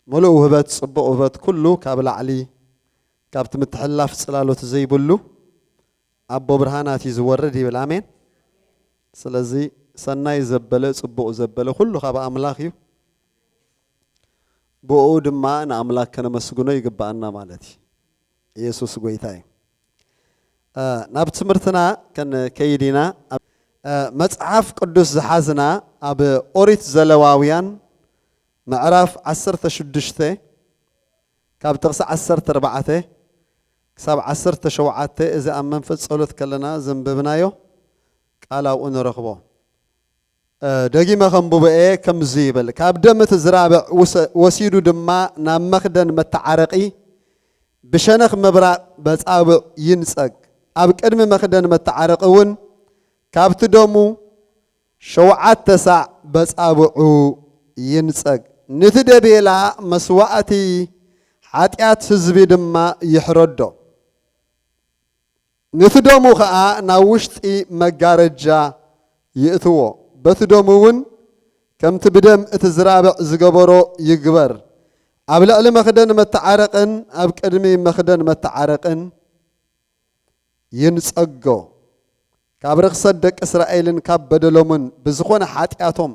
ምሉእ ውህበት፣ ጽቡቕ ውህበት ኩሉ ካብ ላዕሊ፣ ካብቲ ምትሕልላፍ ጽላሎት ዘይብሉ ኣቦ ብርሃናት እዩ ዝወርድ ይብል። ኣሜን። ስለዚ ሰናይ ዘበለ፣ ጽቡቕ ዘበለ ኩሉ ካብ ኣምላኽ እዩ። ብኡ ድማ ንኣምላኽ ከነመስግኖ ይግብኣና ማለት እዩ። ኢየሱስ ጎይታ እዩ። እ፣ ናብ ትምህርትና ከንከይድ ኢና። ኣብ፣ እ፣ መጽሓፍ ቅዱስ ዝሓዝና ኣብ ኦሪት ዘለዋውያን ምዕራፍ ዓሰርተ ሽዱሽተ ካብ ጥቕሲ ዓሰርተ ኣርባዕተ ክሳብ ዓሰርተ ሸውዓተ፣ እዚ ኣብ መንፈስ ጸሎት ከለና ዘንበብናዮ ቃል ኣብኡ ንረኽቦ። እ፣ ደጊመ ከንብቦ እየ፣ ከምዚ ይብል። ካብ ደም እቲ ዝራብዕ ውሰ-፣ ወሲዱ ድማ ናብ መኽደን መተዓረቒ ብሸነኽ ምብራቕ በጻብዕ ይንጸግ። ኣብ ቅድሚ መኽደን መተዓረቒ እውን ካብቲ ደሙ ሸውዓተ ሳዕ በጻብዑ ይንጸግ። ንቲ ደቤላ መስዋእቲ ሓጢኣት ህዝቢ ድማ ይሕረዶ። ንቲ ደሙ ኸኣ ናብ ውሽጢ መጋረጃ ይእትዎ። በቲ ደሙ እውን ከምቲ ብደም እቲ ዝራብዕ ዝገበሮ ይግበር። ኣብ ልዕሊ መኽደን መተዓረቕን ኣብ ቅድሚ መኽደን መተዓረቕን ይንጸጎ። ካብ ርኽሰት ደቂ እስራኤልን ካብ በደሎምን ብዝኾነ ሓጢኣቶም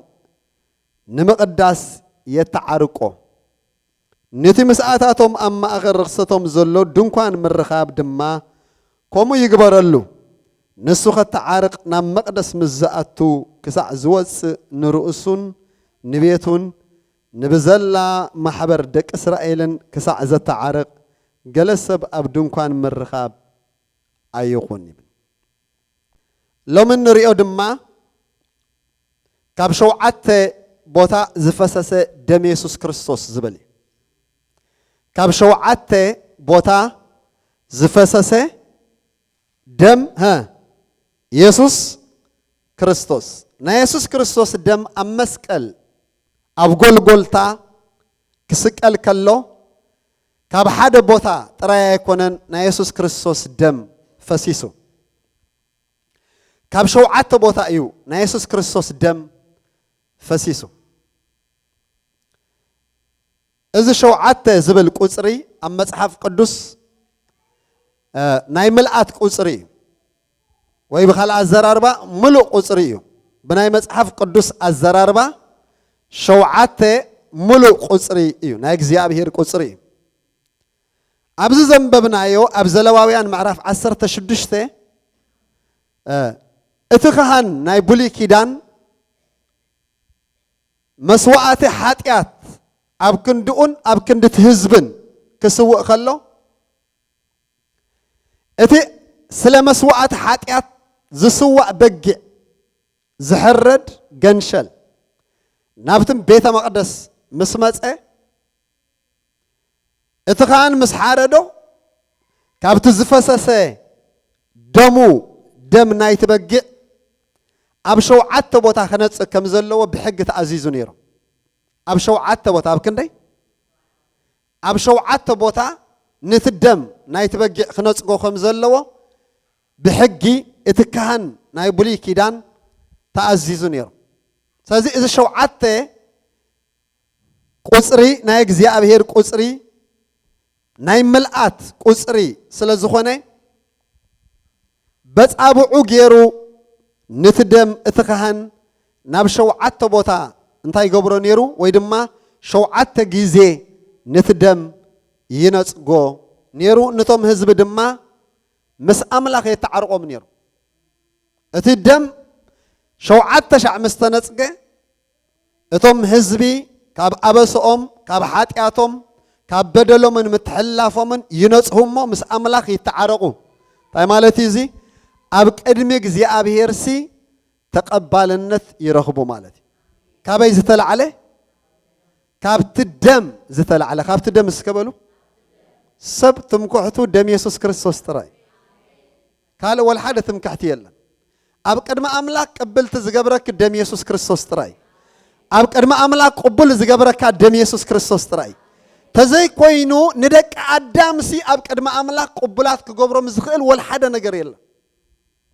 ንምቕዳስ የተዓርቆ። ነቲ ምስኣታቶም ኣብ ማእከል ርኽሰቶም ዘሎ ድንኳን ምርኻብ ድማ ከምኡ ይግበረሉ። ንሱ ኸተዓርቕ ናብ መቕደስ ምስ ዝኣቱ ክሳዕ ዝወጽእ ንርእሱን ንቤቱን ንብዘላ ማሕበር ደቂ እስራኤልን ክሳዕ ዘተዓርቕ ገለ ሰብ ኣብ ድንኳን ምርኻብ ኣይኹን ይብል። ሎሚ እንሪኦ ድማ ካብ ሸውዓተ ቦታ ዝፈሰሰ ደም የሱስ ክርስቶስ ዝብል እዩ። ካብ ሸውዓተ ቦታ ዝፈሰሰ ደም፣ ሀ፣ የሱስ ክርስቶስ። ናይ የሱስ ክርስቶስ ደም ኣብ መስቀል ኣብ ጎልጎልታ ክስቀል ከሎ ካብ ሓደ ቦታ ጥራይ ኣይኮነን ናይ የሱስ ክርስቶስ ደም ፈሲሱ። ካብ ሸውዓተ ቦታ እዩ ናይ የሱስ ክርስቶስ ደም ፈሲሱ። እዚ ሸውዓተ ዝብል ቁጽሪ ኣብ መጽሓፍ ቅዱስ፣ እ፣ ናይ ምልኣት ቁጽሪ እዩ። ወይ ብኻልእ ኣዘራርባ ምሉእ ቁጽሪ እዩ። ብናይ መጽሓፍ ቅዱስ ኣዘራርባ ሸውዓተ ምሉእ ቁጽሪ እዩ። ናይ እግዚኣብሔር ቁጽሪ እዩ። ኣብዚ ዘንበብናዮ ኣብ ዘለዋውያን ምዕራፍ ዓሰርተ ሽዱሽተ፣ እ፣ እቲ ካህን ናይ ብሉይ ኪዳን መስዋእቲ ሓጢኣት ኣብ ክንድኡን ኣብ ክንዲ እቲ ህዝብን ክስውእ ከሎ፣ እቲ ስለ መስዋእቲ ሓጢኣት ዝስዋእ በጊዕ ዝሕረድ ገንሸል ናብቲ ቤተ መቕደስ ምስ መጸ፣ እቲ ኻህን ምስ ሓረዶ፣ ካብቲ ዝፈሰሰ ደሙ፣ ደም ናይቲ በጊዕ ኣብ ሸውዓተ ቦታ ክነጽግ ከም ዘለዎ ብሕጊ ተኣዚዙ ነይሩ። ኣብ ሸውዓተ ቦታ፣ ኣብ ክንደይ? ኣብ ሸውዓተ ቦታ ነቲ ደም ናይቲ በጊዕ ክነጽጎ ከም ዘለዎ ብሕጊ እቲ ካህን ናይ ብሉይ ኪዳን ተኣዚዙ ነይሩ። ስለዚ እዚ ሸውዓተ ቁጽሪ ናይ እግዚኣብሔር ቁጽሪ ናይ ምልኣት ቁጽሪ ስለ ዝኾነ፣ በጻብዑ ገይሩ ነቲ ደም እቲ ካህን ናብ ሸውዓተ ቦታ እንታይ ይገብሮ ነይሩ? ወይ ድማ ሸውዓተ ግዜ ነቲ ደም ይነጽጎ ነይሩ። ነቶም ህዝቢ ድማ ምስ ኣምላኽ የተዓርቆም ነይሩ። እቲ ደም ሸውዓተ ሻዕ ምስ ተነጽገ፣ እቶም ህዝቢ ካብ ኣበስኦም፣ ካብ ሓጢኣቶም፣ ካብ በደሎምን ምትሕልላፎምን ይነጽሁ እሞ ምስ ኣምላኽ ይተዓረቑ። እንታይ ማለት እዩ እዚ? ኣብ ቅድሚ እግዚኣብሄርሲ ተቐባልነት ይረኽቡ ማለት እዩ። ካበይ ዝተላዕለ? ካብቲ ደም ዝተላዕለ። ካብቲ ደም እስከ በሉ። ሰብ ትምክሕቱ ደም የሱስ ክርስቶስ ጥራይ። ካልእ ወላ ሓደ ትምክሕቲ የለን። ኣብ ቅድሚ ኣምላኽ ቅብልቲ ዝገብረኪ ደም የሱስ ክርስቶስ ጥራይ። ኣብ ቅድሚ ኣምላኽ ቅቡል ዝገብረካ ደም የሱስ ክርስቶስ ጥራይ። ተዘይኮይኑ ንደቂ ኣዳምሲ ኣብ ቅድሚ ኣምላኽ ቅቡላት ክገብሮም ዝኽእል ወላ ሓደ ነገር የለን።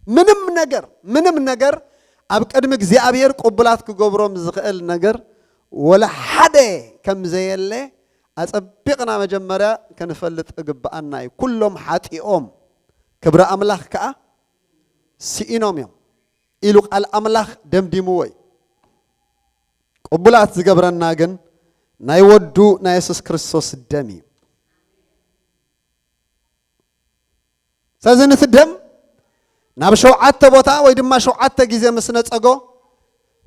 ምንም ነገር፣ ምንም ነገር ኣብ ቅድሚ እግዚኣብሔር ቅቡላት ክገብሮም ዝኽእል ነገር ወላ ሓደ ከም ዘየለ ኣጸቢቕና መጀመርያ ክንፈልጥ እግብኣና እዩ። "ኩሎም ሓጢኦም፣ ክብሪ ኣምላኽ ከኣ ስኢኖም እዮም" ኢሉ ቃል ኣምላኽ ደምዲምዎ እዩ። ቅቡላት ዝገብረና ግን ናይ ወዱ ናይ የሱስ ክርስቶስ ደም እዩ። ስለዚ ነቲ ደም ናብ ሸውዓተ ቦታ ወይ ድማ ሸውዓተ ግዜ ምስ ነጸጎ፣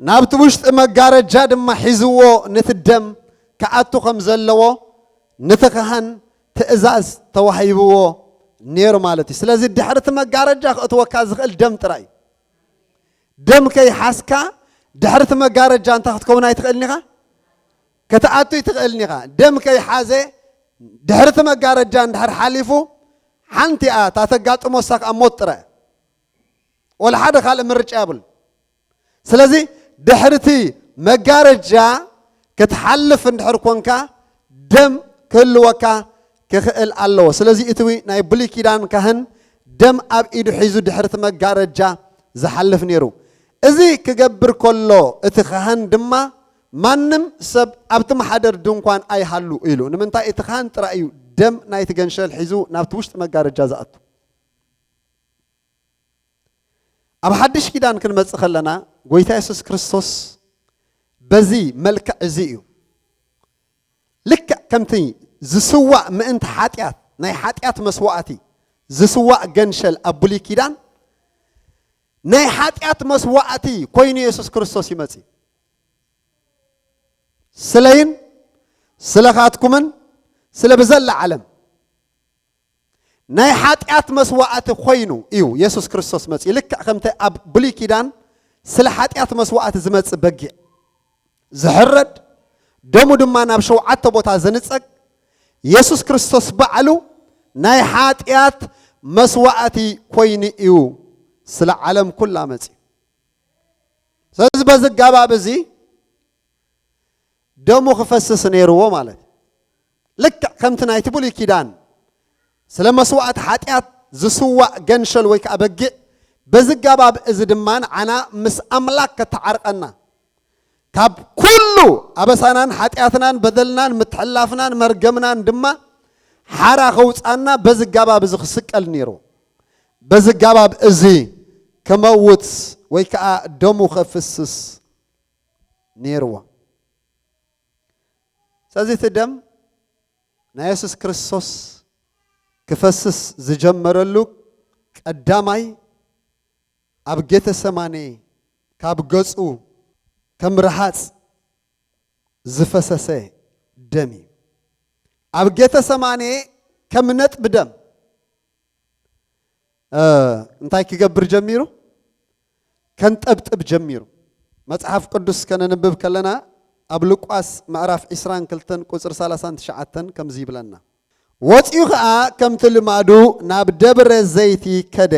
ናብቲ ውሽጢ መጋረጃ ድማ ሒዝዎ ነቲ ደም ክኣቱ ከም ዘለዎ ነቲ ካህን ትእዛዝ ተዋሂብዎ ነይሩ ማለት እዩ። ስለዚ ድሕሪ እቲ መጋረጃ ክእትወካ ዝኽእል ደም ጥራይ እዩ። ደም ከይሓዝካ ድሕሪ እቲ መጋረጃ እንታይ ክትከውን ኣይትኽእልን ኢኻ? ክትኣቱ ኣይትኽእልን ኢኻ። ደም ከይሓዘ ድሕሪ እቲ መጋረጃ እንድሕር ሓሊፉ፣ ሓንቲ እያ እታ ተጋጥሞ፣ እሳ ከኣ ሞት ጥራይ። ወላ ሓደ ካልእ ምርጫ የብሉ። ስለዚ ድሕሪ እቲ መጋረጃ ክትሓልፍ እንድሕር ኮንካ፣ ደም ክህልወካ ክኽእል ኣለዎ። ስለዚ እቲ ናይ ብሉይ ኪዳን ካህን ደም ኣብ ኢዱ ሒዙ ድሕሪ እቲ መጋረጃ ዝሓልፍ ነይሩ። እዚ ክገብር ከሎ እቲ ካህን ድማ፣ "ማንም ሰብ ኣብቲ ማሕደር ድንኳን ኣይሃሉ" ኢሉ። ንምንታይ? እቲ ካህን ጥራይ እዩ ደም ናይቲ ገንሸል ሒዙ ናብቲ ውሽጢ መጋረጃ ዝኣቱ። ኣብ ሓድሽ ኪዳን ክንመጽእ ከለና፣ ጎይታ የሱስ ክርስቶስ በዚ መልክዕ እዚ እዩ። ልክዕ ከምቲ ዝስዋእ ምእንቲ ሓጢኣት፣ ናይ ሓጢኣት መስዋእቲ ዝስዋእ ገንሸል ኣብ ብሉይ ኪዳን፣ ናይ ሓጢኣት መስዋእቲ ኮይኑ የሱስ ክርስቶስ ይመጽእ። ስለይን ስለኻትኩምን ስለ ብዘላ ዓለም ናይ ሓጢኣት መስዋእቲ ኮይኑ እዩ የሱስ ክርስቶስ መጺኡ። ልክዕ ከምቲ ኣብ ብሉይ ኪዳን ስለ ሓጢኣት መስዋእቲ ዝመጽእ በጊዕ ዝሕረድ፣ ደሙ ድማ ናብ ሸውዓተ ቦታ ዝንጸግ፣ የሱስ ክርስቶስ ባዕሉ ናይ ሓጢኣት መስዋእቲ ኮይኑ እዩ ስለ ዓለም ኩላ መጺኡ። ስለዚ በዚ ኣገባብ እዚ ደሙ ክፈስስ ነይርዎ ማለት እዩ። ልክዕ ከምቲ ናይቲ ብሉይ ኪዳን ስለ መስዋእቲ ሓጢኣት ዝስዋእ ገንሸል ወይ ከኣ በጊዕ፣ በዚ ኣገባብ እዚ ድማ ንዓና ምስ ኣምላኽ ከተዓርቀና፣ ካብ ኩሉ ኣበሳናን ሓጢኣትናን በደልናን ምትሕልላፍናን መርገምናን ድማ ሓራ ከውጻና በዚ ኣገባብ እዚ ክስቀል ነይሩ። በዚ ኣገባብ እዚ ክመውት ወይ ከኣ ደሙ ከፍስስ ነይርዎ። ስለዚ እቲ ደም ናይ የሱስ ክርስቶስ ክፈስስ ዝጀመረሉ ቀዳማይ ኣብ ጌተሰማኔ ካብ ገጹ ከም ረሃጽ ዝፈሰሰ ደም እዩ። ኣብ ጌተሰማኔ ከም ነጥቢ ደም፣ እ፣ እንታይ ክገብር ጀሚሩ? ከንጠብጥብ ጀሚሩ። መጽሓፍ ቅዱስ ከነንብብ ከለና ኣብ ሉቃስ ምዕራፍ ዕስራን ክልተን ቁጽሪ ሰላሳን ትሽዓተን ከምዚ ይብለና። ወጺኡ ኸኣ ከምቲ ልማዱ ናብ ደብረ ዘይቲ ከደ።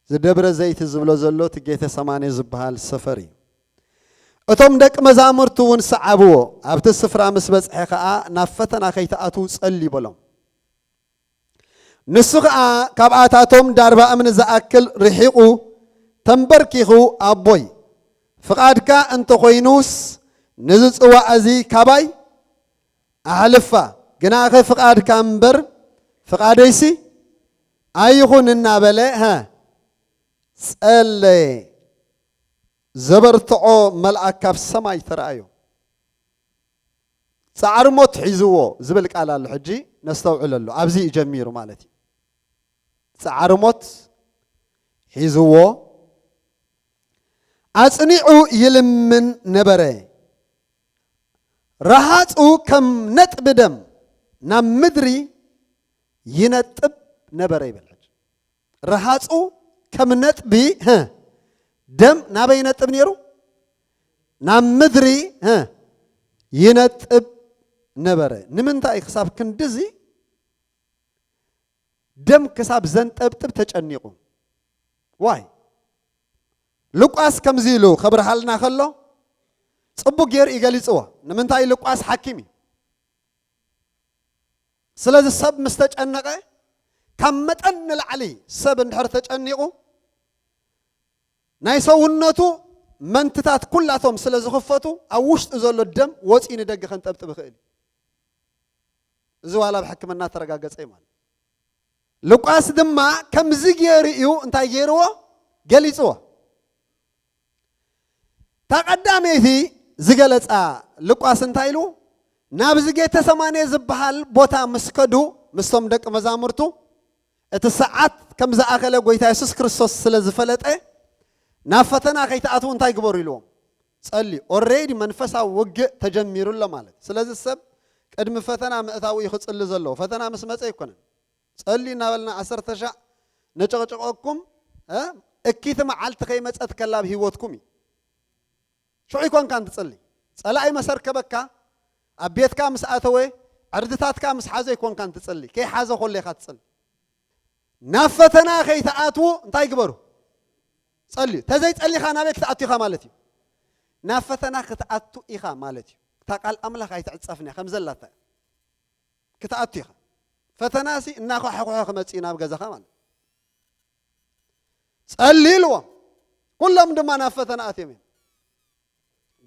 እዚ ደብረ ዘይቲ ዝብሎ ዘሎ እቲ ጌተሰማኔ ዝበሃል ሰፈር እዩ። እቶም ደቂ መዛሙርቱ እውን ሰዓብዎ። ኣብቲ ስፍራ ምስ በጽሐ ኸኣ ናብ ፈተና ከይትኣትዉ ጸልዩ በሎም። ንሱ ኸኣ ካብኣታቶም ዳርባ እምኒ ዝኣክል ርሒቑ ተንበርኪኹ፣ "ኣቦይ፣ ፍቓድካ እንተኾይኑስ ነዚ ጽዋእ እዚ ካባይ ኣሕልፋ፣ ግናኸ ፍቓድካ እምበር ፍቓደይሲ ኣይኹን" እናበለ፣ ሀ፣ ጸለየ። ዘበርትዖ መልኣክ ካብ ሰማይ ተራእዮ። ጻዕሪ ሞት ሒዝዎ ዝብል ቃል ኣሎ። ሕጂ ነስተውዕለሉ። ኣብዚ እዩ ጀሚሩ ማለት እዩ። ጻዕሪ ሞት ሒዝዎ ኣጽኒዑ ይልምን ነበረ። ረሃጹ ከም ነጥቢ ደም ናብ ምድሪ ይነጥብ ነበረ ይብል። ሕጂ ረሃጹ ከም ነጥቢ፣ ህ፣ ደም ናበይ ይነጥብ ነይሩ? ናብ ምድሪ፣ ህ፣ ይነጥብ ነበረ። ንምንታይ ክሳብ ክንድዚ ደም ክሳብ ዘንጠብጥብ ተጨኒቑ? ዋይ። ሉቃስ ከምዚ ኢሉ ከብርሃልና ከሎ ጽቡቅ ገይሩ እዩ ገሊጽዎ። ንምንታይ? ሉቃስ ሓኪም እዩ። ስለዚ ሰብ ምስ ተጨነቐ፣ ካብ መጠን ንላዕሊ ሰብ እንድሕር ተጨኒቑ፣ ናይ ሰውነቱ መንትታት ኩላቶም ስለ ዝኽፈቱ፣ ኣብ ውሽጡ ዘሎ ደም ወፂኡ ንደገ ከንጠብጥብ ይኽእል እዩ። እዚ ዋላ ኣብ ሕክምና ተረጋገጸ እዩ ማለት። ሉቃስ ድማ ከምዚ ገይሩ እዩ እንታይ ገይርዎ? ገሊጽዎ። እታ ቀዳመይቲ ዝገለጻ ሉቃስ እንታይ ኢሉ? ናብዚ ጌተሰማኔ ዝበሃል ቦታ ምስ ከዱ ምስቶም ደቂ መዛሙርቱ፣ እቲ ሰዓት ከም ዝኣኸለ ጎይታ የሱስ ክርስቶስ ስለ ዝፈለጠ፣ ናብ ፈተና ከይትኣትዉ እንታይ ግበሩ ኢልዎም? ጸልዩ። ኦሬዲ መንፈሳዊ ውግእ ተጀሚሩ ኣሎ ማለት። ስለዚ ሰብ ቅድሚ ፈተና ምእታው እዩ ክጽሊ ዘለዎ። ፈተና ምስ መጸ ኣይኮነን። ጸልዩ እናበልና ዓሰርተ ሻዕ ነጨቕጭቐኩም፣ እ? እኪቲ መዓልቲ ከይመጸት ከላ ኣብ ህይወትኩም እዩ። ሽዑ ይኮንካን ትጽሊ። ጸላኢ መሰርከበካ፣ ኣብ ቤትካ ምስ ኣተወ፣ ዕርድታትካ ምስ ሓዞ ይኮንካን ትጽሊ። ከይሓዞ ከሎ ኢኻ ትጽሊ። ናብ ፈተና ከይትኣትዉ እንታይ ግበሩ? ጸልዩ። ተዘይጸሊኻ ናበይ ክትኣቱ ኢኻ ማለት እዩ? ናብ ፈተና ክትኣቱ ኢኻ ማለት እዩ። እታ ቃል ኣምላኽ ኣይትዕጸፍን እያ፣ ከም ዘላታ እያ። ክትኣቱ ኢኻ። ፈተናሲ እናኳሕኩሐ ክመጽእ እዩ ናብ ገዛኻ ማለት እዩ። ጸሊ ኢልዎም። ኩሎም ድማ ናብ ፈተና ኣትዮም እዮም።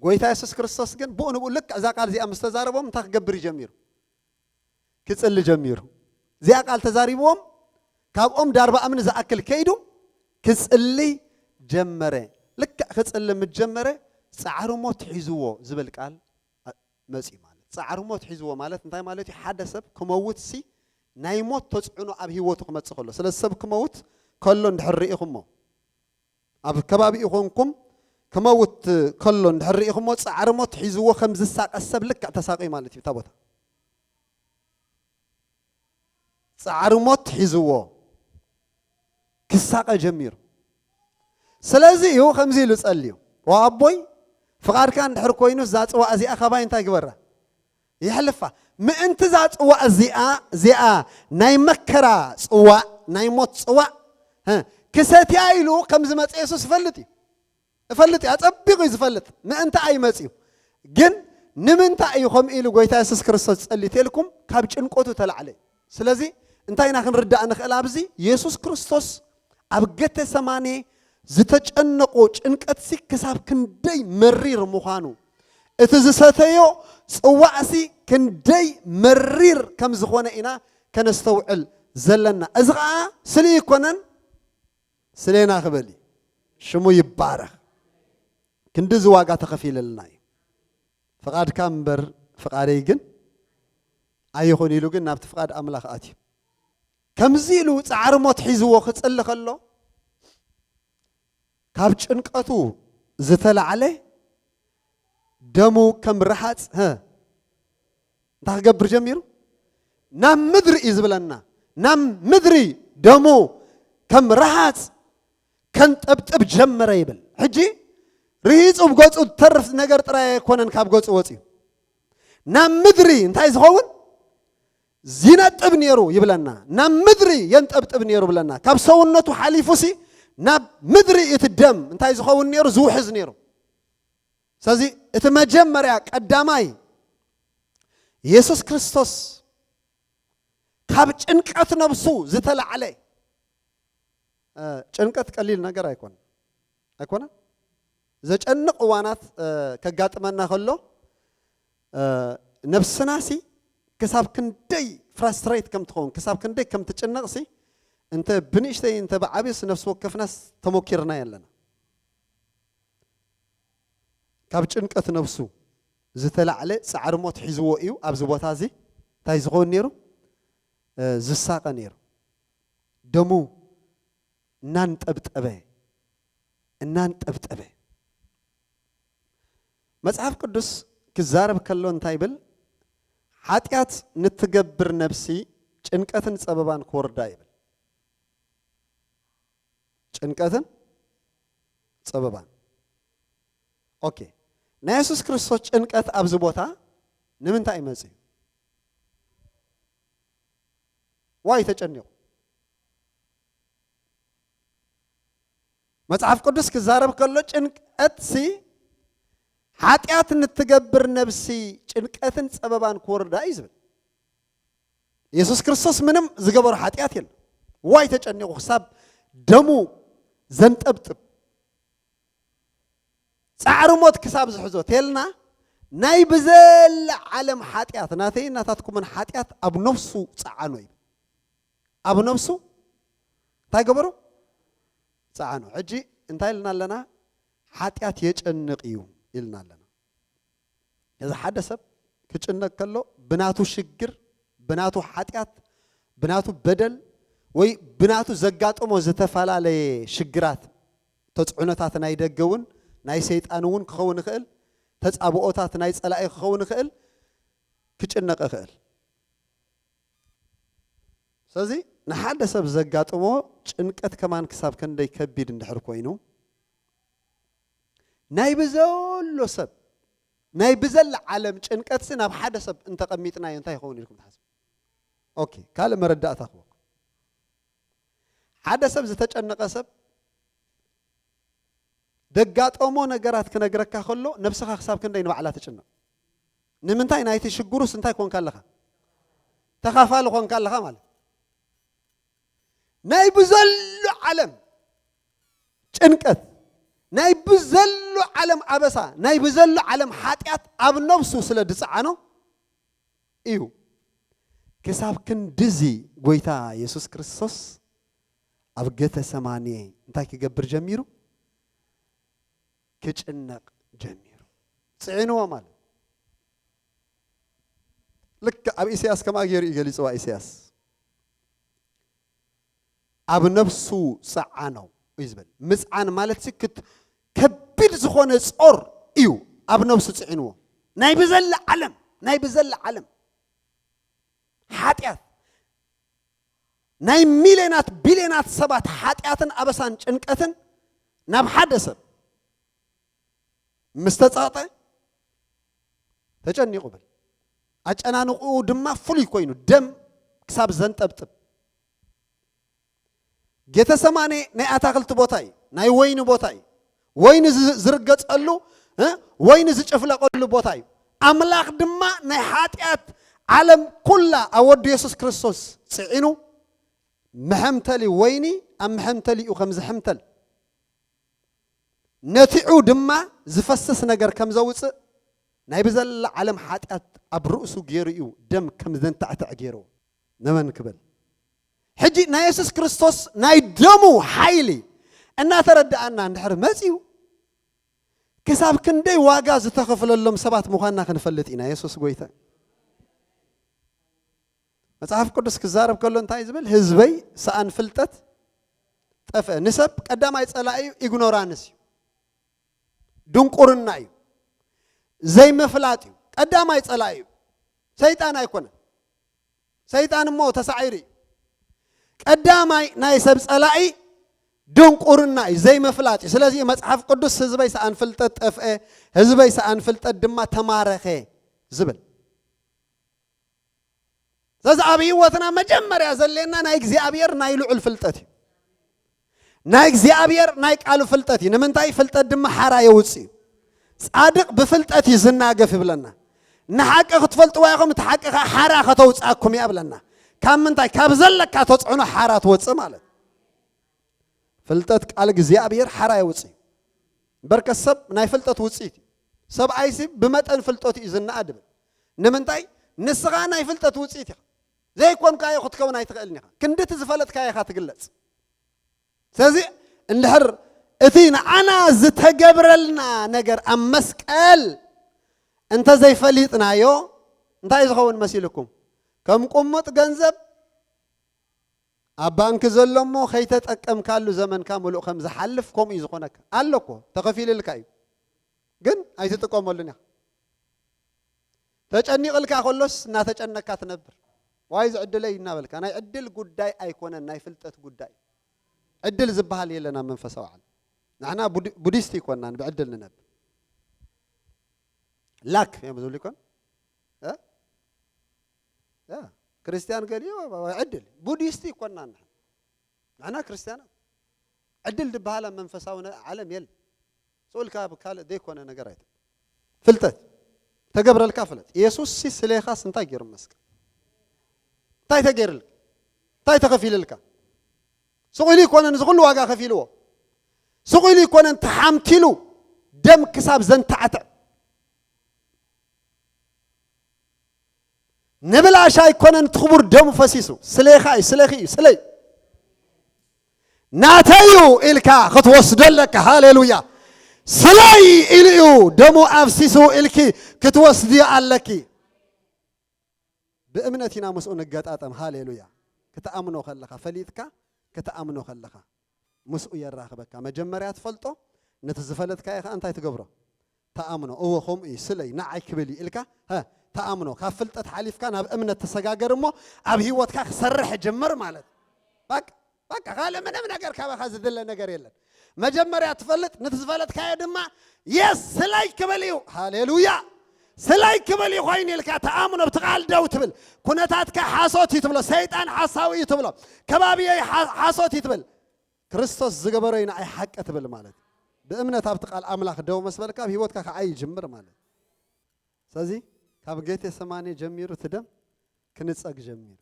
ጎይታ የሱስ ክርስቶስ ግን ብኡ ንብኡ ልክዕ እዛ ቃል እዚኣ ምስ ተዛረቦም እንታይ ክገብር እዩ ጀሚሩ? ክጽሊ ጀሚሩ። እዚኣ ቃል ተዛሪብዎም፣ ካብ ኦም ዳርባ እምኒ ዝኣክል ከይዱ ክጽሊ ጀመረ። ልክዕ ክጽሊ ምስ ጀመረ ጻዕሪ ሞት ሒዝዎ ዝብል ቃል መጽዩ ማለት። ጻዕሪ ሞት ሒዝዎ ማለት እንታይ ማለት እዩ? ሓደ ሰብ ክመውት ሲ ናይ ሞት ተጽዕኖ ኣብ ህይወቱ ክመጽእ ከሎ። ስለዚ ሰብ ክመውት ከሎ እንድሕር ርኢኹሞ፣ ኣብ ከባቢኡ ኮንኩም ክመውት ከሎ እንድሕር ርኢኹሞ፣ ጻዕሪ ሞት ሒዝዎ ከም ዝሳቐ ሰብ ልክዕ ተሳቕዩ ማለት እዩ እታ ቦታ። ጻዕሪ ሞት ሒዝዎ ክሳቐ ጀሚሩ። ስለዚ እዩ ከምዚ ኢሉ ጸልዩ፣ "ኦ ኣቦይ፣ ፍቓድካ እንድሕር ኮይኑ እዛ ጽዋእ እዚኣ ካባይ እንታይ ግበራ? ይሕልፋ። ምእንቲ እዛ ጽዋእ እዚኣ፣ እዚኣ ናይ መከራ ጽዋእ፣ ናይ ሞት ጽዋእ፣ እ፣ ክሰትያ" ኢሉ ከም ዝመጸ የሱስ ይፈልጥ እዩ። እፈልጥ እዩ፣ ኣጸቢቑ እዩ ዝፈልጥ። ምእንታ እዩ መጺኡ። ግን ንምንታይ እዩ ከምኡ ኢሉ ጎይታ የሱስ ክርስቶስ ጸልዩ ተልኩም? ካብ ጭንቀቱ ተላዕለ። ስለዚ እንታይ ኢና ክንርዳእ ንኽእል ኣብዚ? የሱስ ክርስቶስ ኣብ ገተሰማኔ ዝተጨነቆ ጭንቀትሲ ክሳብ ክንደይ መሪር ምዃኑ፣ እቲ ዝሰተዮ ጽዋእሲ ክንደይ መሪር ከም ዝኾነ ኢና ከነስተውዕል ዘለና። እዚ ኸኣ ስለ ይኮነን፣ ስሌና ክበል እዩ። ሽሙ ይባረኽ። ክንዲ እዚ ዋጋ ተኸፊለልና እዩ። ፍቓድካ እምበር ፍቓደይ ግን ኣይኹን ኢሉ ግን ናብቲ ፍቓድ ኣምላኽ ኣትዩ። ከምዚ ኢሉ ጻዕሪ ሞት ሒዝዎ ክጽሊ ከሎ፣ ካብ ጭንቀቱ ዝተላዕለ ደሙ ከም ረሃጽ፣ ሀ፣ እንታይ ክገብር ጀሚሩ? ናብ ምድሪ እዩ ዝብለና። ናብ ምድሪ ደሙ ከም ረሃጽ ከንጠብጥብ ጀመረ ይብል። ሕጂ ርሂጹ ብገጹ ዝተርፍ ነገር ጥራይ ኣይኮነን ካብ ገጹ ወጺኡ። ናብ ምድሪ እንታይ ዝኸውን? ይነጥብ ነይሩ ይብለና። ናብ ምድሪ የንጠብጥብ ነይሩ ብለና። ካብ ሰውነቱ ሓሊፉሲ ናብ ምድሪ እቲ ደም እንታይ ዝኸውን ነይሩ? ዝውሕዝ ነይሩ። ስለዚ እቲ መጀመርያ ቀዳማይ የሱስ ክርስቶስ ካብ ጭንቀት ነብሱ ዝተላዕለ፣ እ፣ ጭንቀት ቀሊል ነገር ኣይኮነን። ኣይኮነን? ዘጨንቕ እዋናት፣ እ፣ ከጋጥመና ከሎ፣ እ፣ ነብስናሲ ክሳብ ክንደይ ፍራስትሬት ከም ትኸውን፣ ክሳብ ክንደይ ከም ትጭነቕሲ፣ እንተ ብንእሽተይ እንተ ብዓብዩስ ነፍሲ ወከፍናስ ተሞኪርና ኣለና። ካብ ጭንቀት ነብሱ ዝተላዕለ ጻዕሪ ሞት ሒዝዎ እዩ ኣብዚ ቦታ እዚ እንታይ ዝኸውን ነይሩ? እ፣ ዝሳቐ ነይሩ። ደሙ እናንጠብጠበ፣ እናንጠብጠበ። መጽሓፍ ቅዱስ ክዛረብ ከሎ እንታይ ይብል? "ሓጢኣት ንትገብር ነብሲ ጭንቀትን ጸበባን ክወርዳ" ይብል። ጭንቀትን ጸበባን። ኦኬ። ናይ የሱስ ክርስቶስ ጭንቀት ኣብዚ ቦታ ንምንታይ እዩ መጺኡ? ዋይ ተጨኒቑ። መጽሓፍ ቅዱስ ክዛረብ ከሎ ጭንቀትሲ ሓጢኣት ንትገብር ነብሲ ጭንቀትን ጸበባን ክወርዳ እዩ ዝብል። የሱስ ክርስቶስ ምንም ዝገበሮ ሓጢኣት የለን። ዋይ ተጨኒቑ ክሳብ ደሙ ዘንጠብጥብ ጻዕሪ ሞት ክሳብ ዝሕዞ ተልና ናይ ብዘለ ዓለም ሓጢኣት፣ ናተይን ናታትኩምን ሓጢኣት ኣብ ነፍሱ ጸዓኖ እዩ። ኣብ ነፍሱ እንታይ ገበሮ? ጸዓኖ። ሕጂ እንታይ ኢልና ኣለና? ሓጢኣት የጨንቕ እዩ ኢልና ኣለና። እዚ ሓደ ሰብ ክጭነቅ ከሎ ብናቱ ሽግር፣ ብናቱ ሓጢኣት፣ ብናቱ በደል ወይ ብናቱ ዘጋጠሞ ዝተፈላለየ ሽግራት፣ ተጽዕኖታት ናይ ደገ እውን ናይ ሰይጣን እውን ክኸውን ይኽእል፣ ተጻብኦታት ናይ ጸላኢ ክኸውን ይኽእል፣ ክጭነቅ ይኽእል። ስለዚ ንሓደ ሰብ ዘጋጥሞ ጭንቀት ከማን ክሳብ ክንደይ ከቢድ እንድሕር ኮይኑ፣ ናይ ብዘሎ ሰብ፣ ናይ ብዘላ ዓለም ጭንቀትሲ ናብ ሓደ ሰብ እንተቐሚጥናዮ እንታይ ይኸውን ኢልኩም ትሓስቡ? ኦኬ፣ ካልእ መረዳእታ ክበኩም። ሓደ ሰብ ዝተጨነቐ ሰብ ደጋጠሞ ነገራት ክነግረካ ከሎ ነብስኻ ክሳብ ክንደይ ንባዕላ ትጭነቕ? ንምንታይ? ናይቲ ሽግሩስ እንታይ ኮንካ ኣለኻ? ተኻፋሊ ኮንካ ኣለኻ ማለት። ናይ ብዘሎ ዓለም ጭንቀት፣ ናይ ብዘሎ ዓለም ኣበሳ፣ ናይ ብዘሎ ዓለም ሓጢኣት ኣብ ነብሱ ስለ ዝጸዓኖ እዩ። ክሳብ ክንድዚ ጎይታ የሱስ ክርስቶስ ኣብ ገተሰማኒ እንታይ ክገብር ጀሚሩ? ክጭነቕ ጀሚሩ። ጽዒንዎ ማለት። ልክዕ ኣብ ኢሳያስ ከምኣ ገይሩ እዩ ገሊጽዋ። ኢሳያስ ኣብ ነፍሱ ጸዓኖ እዩ ዝብል። ምጽዓን ማለትሲ ክት-፣ ከቢድ ዝኾነ ጾር እዩ ኣብ ነፍሱ ጽዒንዎ። ናይ ብዘላ ዓለም፣ ናይ ብዘላ ዓለም ሓጢኣት፣ ናይ ሚልዮናት ቢልዮናት ሰባት ሓጢኣትን ኣበሳን ጭንቀትን ናብ ሓደ ሰብ ምስ ተጻጠ ተጨኒቑ በል። ኣጨናንቑኡ ድማ ፍሉይ ኮይኑ ደም ክሳብ ዘንጠብጥብ። ጌተሰማኔ ናይ ኣታኽልቲ ቦታ እዩ፣ ናይ ወይኒ ቦታ እዩ። ወይኒ ዝ-፣ ዝርገጸሉ፣ እ፣ ወይኒ ዝጭፍለቐሉ ቦታ እዩ። ኣምላኽ ድማ ናይ ሓጢኣት ዓለም ኩላ ኣብ ወዱ የሱስ ክርስቶስ ጽዒኑ፣ መሐምተሊ ወይኒ ኣብ መሐምተሊኡ ከም ዝሕምተል፣ ነቲዑ ድማ ዝፈስስ ነገር ከም ዘውጽእ፣ ናይ ብዘላ ዓለም ሓጢኣት ኣብ ርእሱ ገይሩ እዩ ደም ከም ዘንታዕትዕ ገይርዎ። ነመን ክብል። ሕጂ ናይ የሱስ ክርስቶስ ናይ ደሙ ሓይሊ እናተረዳኣና እንድሕር መጺኡ፣ ክሳብ ክንደይ ዋጋ ዝተኸፍለሎም ሰባት ምዃንና ክንፈልጥ ኢና። የሱስ ጎይታ። መጽሓፍ ቅዱስ ክዛረብ ከሎ እንታይ ዝብል? ህዝበይ ሰኣን ፍልጠት ጠፍአ። ንሰብ ቀዳማይ ጸላኢ ኢግኖራንስ እዩ፣ ድንቁርና እዩ፣ ዘይምፍላጥ እዩ። ቀዳማይ ጸላኢ እዩ፣ ሰይጣን ኣይኮነን። ሰይጣን እሞ ተሳዒሩ እዩ። ቀዳማይ ናይ ሰብ ጸላኢ ድንቁርና እዩ፣ ዘይምፍላጥ እዩ። ስለዚ መጽሓፍ ቅዱስ ህዝበይ ሰኣን ፍልጠት ጠፍአ፣ ህዝበይ ሰኣን ፍልጠት ድማ ተማረኸ ዝብል። ስለዚ ኣብ ህይወትና መጀመርያ ዘድልየና ናይ እግዚኣብሔር ናይ ልዑል ፍልጠት እዩ። ናይ እግዚኣብሔር ናይ ቃሉ ፍልጠት እዩ። ንምንታይ? ፍልጠት ድማ ሓራ የውጽእ እዩ። ጻድቕ ብፍልጠት እዩ ዝናገፍ ይብለና። ንሓቂ ክትፈልጥዋ ኢኹም፣ እቲ ሓቂ ኸዓ ሓራ ከተውጽኣኩም እያ ይብለና። ካብ ምንታይ? ካብ ዘለካ ተጽዕኖ ሓራ ትወጽእ ማለት። ፍልጠት ቃል እግዚኣብሔር ሓራ የውጽእ እዩ። በርከት ሰብ ናይ ፍልጠት ውጽኢት እዩ። ሰብኣይሲ ብመጠን ፍልጠቱ እዩ ዝነኣድ ይብል። ንምንታይ? ንስኻ ናይ ፍልጠት ውጽኢት ኢኻ። ዘይኮንካዮ ክትከውን ኣይትኽእልን ኢኻ። ክንድቲ ዝፈለጥካዮ ኢኻ ትግለጽ። ስለዚ እንድሕር እቲ ንዓና ዝተገብረልና ነገር ኣብ መስቀል እንተዘይፈሊጥናዮ እንታይ ዝኸውን መሲልኩም? ከም ቁሙጥ ገንዘብ ኣብ ባንክ ዘሎ እሞ ከይተጠቀምካሉ ዘመንካ ምሉእ ከም ዝሓልፍ ከምኡ እዩ ዝኾነካ። ኣሎ እኮ፣ ተኸፊልልካ እዩ። ግን ኣይትጥቀመሉን ኢኻ። ተጨኒቕልካ ከሎስ እናተጨነቅካ ትነብር። ዋይ ዝዕድለይ እናበልካ። ናይ ዕድል ጉዳይ ኣይኮነን፣ ናይ ፍልጠት ጉዳይ። ዕድል ዝበሃል የለን ኣብ መንፈሳዊ ዓለም። ንሕና ቡዲ-፣ ቡዲስት ኣይኮናን ብዕድል ንነብር። ላክ እዮም ዝብሉ ይኮን? እ? ያ፣ ክርስቲያን ገሊኡ ዕድል። ቡዲስት ኣይኮናን ንሕና። ንሕና ክርስቲያናት። ዕድል ዝበሃል ኣብ መንፈሳዊ ነ-፣ ዓለም የለን። ስቕ ኢልካ ኣብ ካልእ ዘይኮነ ነገር ኣይትብል። ፍልጠት ተገብረልካ ፍለጥ። ኢየሱስ ሲ ስሌኻስ እንታይ ገይሩ መስቀል? እንታይ ተገይርልካ? እንታይ ተኸፊልልካ? ስቕ ኢሉ ይኮነን እዚ ኩሉ ዋጋ ከፊልዎ። ስቕ ኢሉ ይኮነን ተሓምቲሉ ደም ክሳብ ዘንታዕትዕ። ንብላሽ ኣይኮነን እቲ ክቡር ደሙ ፈሲሱ። ስሌኻ እዩ፣ ስሌኺ እዩ፣ ስለይ። ናተይ እዩ ኢልካ ክትወስዶ ኣለካ። ሃሌሉያ። ስለይ ኢሉ እዩ ደሙ ኣፍሲሱ ኢልኪ ክትወስድዮ ኣለኪ። ብእምነት ኢና ምስኡ ንገጣጠም። ሃሌሉያ። ክትኣምኖ ከለኻ፣ ፈሊጥካ ክትኣምኖ ከለኻ ምስኡ የራኽበካ። መጀመርያ ትፈልጦ፣ ነቲ ዝፈለጥካዮ ኸኣ እንታይ ትገብሮ? ተኣምኖ። እወ፣ ከምኡ እዩ፣ ስለይ፣ ንዓይ ክብል እዩ ኢልካ፣ ሀ፣ ተኣምኖ። ካብ ፍልጠት ሓሊፍካ ናብ እምነት ተሰጋገር እሞ፣ ኣብ ህይወትካ ክሰርሕ ጀምር ማለት። በቃ፣ በቃ፣ ካልእ ምንም ነገር ካባኻ ዝድለ ነገር የለን። መጀመርያ ትፈልጥ፣ ነቲ ዝፈለጥካዮ ድማ፣ የስ፣ ስለይ ክብል እዩ። ሃሌሉያ። ስለይ ክብል እዩ ኮይኑ ኢልካ ተኣምኖ፣ ብቲ ቃል ደው ትብል። ኩነታትካ ሓሶት እዩ ትብሎ፣ ሰይጣን ሓሳዊ እዩ ትብሎ፣ ከባብየይ ሓ-፣ ሓሶት እዩ ትብል። ክርስቶስ ዝገበሮ እዩ ንዓይ ሓቂ ትብል ማለት። ብእምነት ኣብቲ ቃል ኣምላኽ ደው ምስ በልካ፣ ኣብ ህይወትካ ክዓይ ይጅምር ማለት። ስለዚ ካብ ጌቴሰማኔ ጀሚሩ እቲ ደም ክንጸግ ጀሚሩ።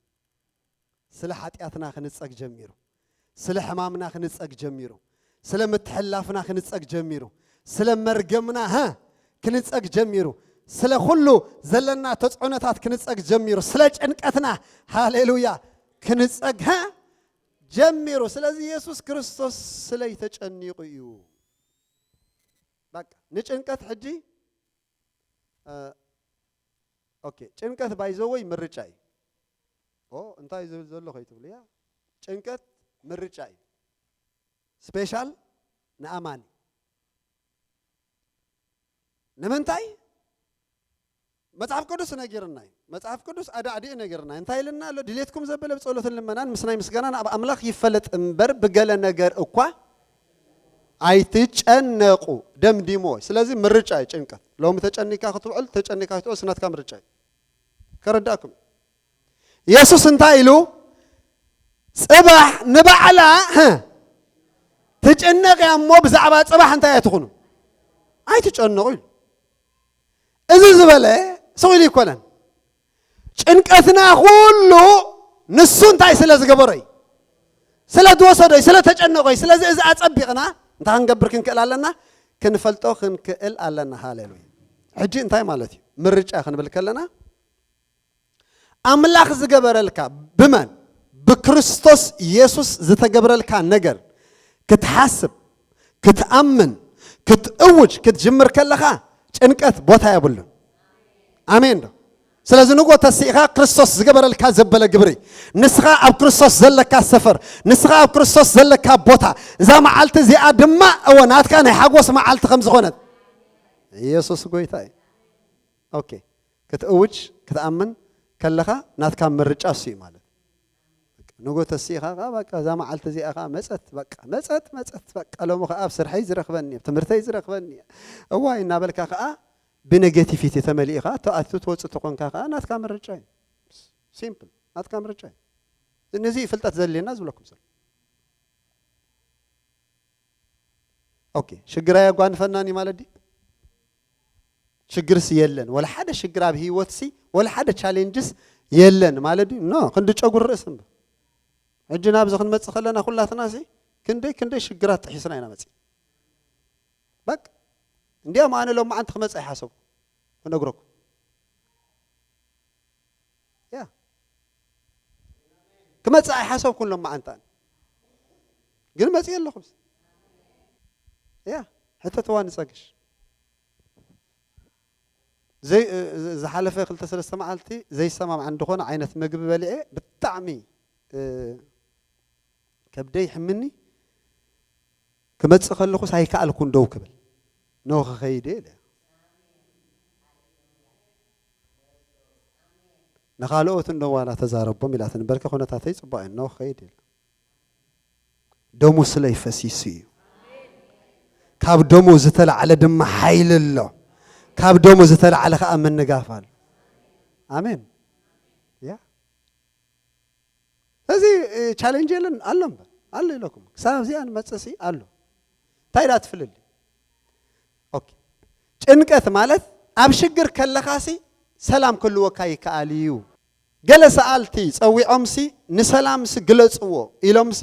ስለ ሓጢኣትና ክንጸግ ጀሚሩ። ስለ ሕማምና ክንጸግ ጀሚሩ። ስለ ምትሕልላፍና ክንጸግ ጀሚሩ። ስለ መርገምና፣ ሀ፣ ክንጸግ ጀሚሩ። ስለ ኩሉ ዘለና ተጽዕኖታት ክንጸግ ጀሚሩ። ስለ ጭንቀትና፣ ሃሌሉያ፣ ክንጸግ፣ ሀ፣ ጀሚሩ። ስለዚ የሱስ ክርስቶስ ስለይ ተጨኒቑ እዩ። በቃ ንጭንቀት ሕጂ፣ እ፣ ኦኬ፣ ጭንቀት ባይዘወይ ምርጫ እዩ። ኦ፣ እንታይ ዝብል ዘሎ ከይትብሉ፣ ያ፣ ጭንቀት ምርጫ እዩ። ስፔሻል ንኣማኒ። ንምንታይ? መጽሓፍ ቅዱስ ነጊርና እዩ። መጽሓፍ ቅዱስ ኣዳዕዲኡ ነጊርና እዩ። እንታይ ኢልና ኣሎ? ድሌትኩም ዘበለ ብጸሎትን ልመናን ምስ ናይ ምስጋናን ኣብ ኣምላኽ ይፈለጥ እምበር ብገለ ነገር እኳ ኣይትጨነቁ። ደምዲሞ። ስለዚ ምርጫ እዩ ጭንቀት። ሎሚ ተጨኒካ ክትውዕል፣ ተጨኒካ ክትውዕል፣ ስናትካ ምርጫ እዩ። ከረዳእኩም። የሱስ እንታይ ኢሉ? ጽባሕ ንባዕላ፣ ህ፣ ትጭነቕ እያ እሞ ብዛዕባ ጽባሕ እንታይ ኣይትኹኑ? ኣይትጨነቑ ኢሉ። እዚ ዝበለ ስቕ ኢሉ ይኮነን። ጭንቀትና ኩሉ ንሱ እንታይ ስለ ዝገበሮ እዩ? ስለ ዝወሰዶ እዩ፣ ስለ ተጨነቆ እዩ። ስለዚ እዚ ኣጸቢቕና እንታይ ክንገብር ክንክእል ኣለና? ክንፈልጦ ክንክእል ኣለና። ሃሌሉያ። ሕጂ እንታይ ማለት እዩ? ምርጫ ክንብል ከለና ኣምላኽ ዝገበረልካ ብመን? ብክርስቶስ የሱስ ዝተገብረልካ ነገር ክትሓስብ፣ ክትኣምን፣ ክትእውጅ ክትጅምር ከለኻ ጭንቀት ቦታ የብሉን። ኣሜን ዶ? ስለዚ ንጎ ተሲእኻ ክርስቶስ ዝገበረልካ ዘበለ ግብሪ፣ ንስኻ ኣብ ክርስቶስ ዘለካ ሰፈር፣ ንስኻ ኣብ ክርስቶስ ዘለካ ቦታ፣ እዛ መዓልቲ እዚኣ ድማ እወ ናትካ ናይ ሓጎስ መዓልቲ ከም ዝኾነት ኢየሱስ ጎይታ እዩ። ኦኬ፣ ክትእውጅ ክትኣምን ከለኻ ናትካ ምርጫ እሱ እዩ ማለት። ንጎ ተሲእኻ ኸዓ በቃ እዛ መዓልቲ እዚኣ ኸዓ መጸት፣ በቃ መጸት፣ መጸት፣ በቃ ሎሚ ኸዓ ኣብ ስርሐይ ዝረኽበኒ፣ ኣብ ትምህርተይ ዝረኽበኒ። እዋይ እናበልካ ኸዓ ብኔጌቲቪቲ ተመሊእኻ ተኣቱ ትወጽእ ተኾንካ ኸዓ ናትካ ምርጫ እዩ። ሲምፕል፣ ናትካ ምርጫ እዩ። ነዚ ፍልጠት ዘድልየና ዝብለኩም ዘሎ። ኦኬ፣ ሽግር ኣየጓንፈናን እዩ ማለት ድዩ? ሽግርስ የለን። ወላ ሓደ ሽግር ኣብ ህይወትሲ፣ ወላ ሓደ ቻሌንጅስ የለን ማለት ድዩ? ኖ፣ ክንዲ ጨጉሪ ርእሲ እምበር። ሕጂ ናብዚ ክንመጽእ ከለና ኩላትናሲ ክንደይ ክንደይ ሽግራት ጥሒስና ኢና መጺእና። በቃ፣ እንዲያም ኣነ ሎማዓንቲ ክመጽእ ኣይሓሰብኩ፣ ክነግረኩም። ያ። ክመጽእ ኣይሓሰብኩን ሎማዓንቲ ኣነ። ግን መጽእ ኣለኹም። ያ፣ ሕተትዋ ንጸግሽ። ዘይ-፣ እ-፣ እ-፣ ዝሓለፈ ክልተ ሰለስተ መዓልቲ ዘይሰማምዓኒ ዝኾነ ዓይነት ምግቢ በሊዐ ብጣዕሚ፣ እ፣ ከብደይ ይሕምኒ። ክመጽእ ከለኹስ ኣይከኣልኩን ደው ክብል። ኖ ክኸይድ እየ ኢለ። ንኻልኦት እንዶ ዋላ ተዛረቦም ኢላትኒ። በርከ ኩነታተይ ጽቡቕ እየ፣ ኖ ክኸይድ ኢለ። ደሙ ስለይ ፈሲሱ እዩ። ካብ ደሙ ዝተላዕለ ድማ ሓይሊ ኣሎ። ካብ ደሙ ዝተላዕለ ኸኣ ምንጋፍ ኣሎ። ኣሜን። ያ። እዚ፣ እ፣ ቻሌንጅ የለን ኣሎ እምበር፣ ኣሎ ኢለኩም። ክሳብ እዚኣ ንመጽእሲ ኣሎ። እንታይ ደኣ ትፍልሊ? ኦኬ። ጭንቀት ማለት ኣብ ሽግር ከለኻሲ ሰላም ክህልወካ ይከኣል እዩ። ገለ ሰኣልቲ ጸዊዖምሲ ንሰላምሲ ግለጽዎ ኢሎምሲ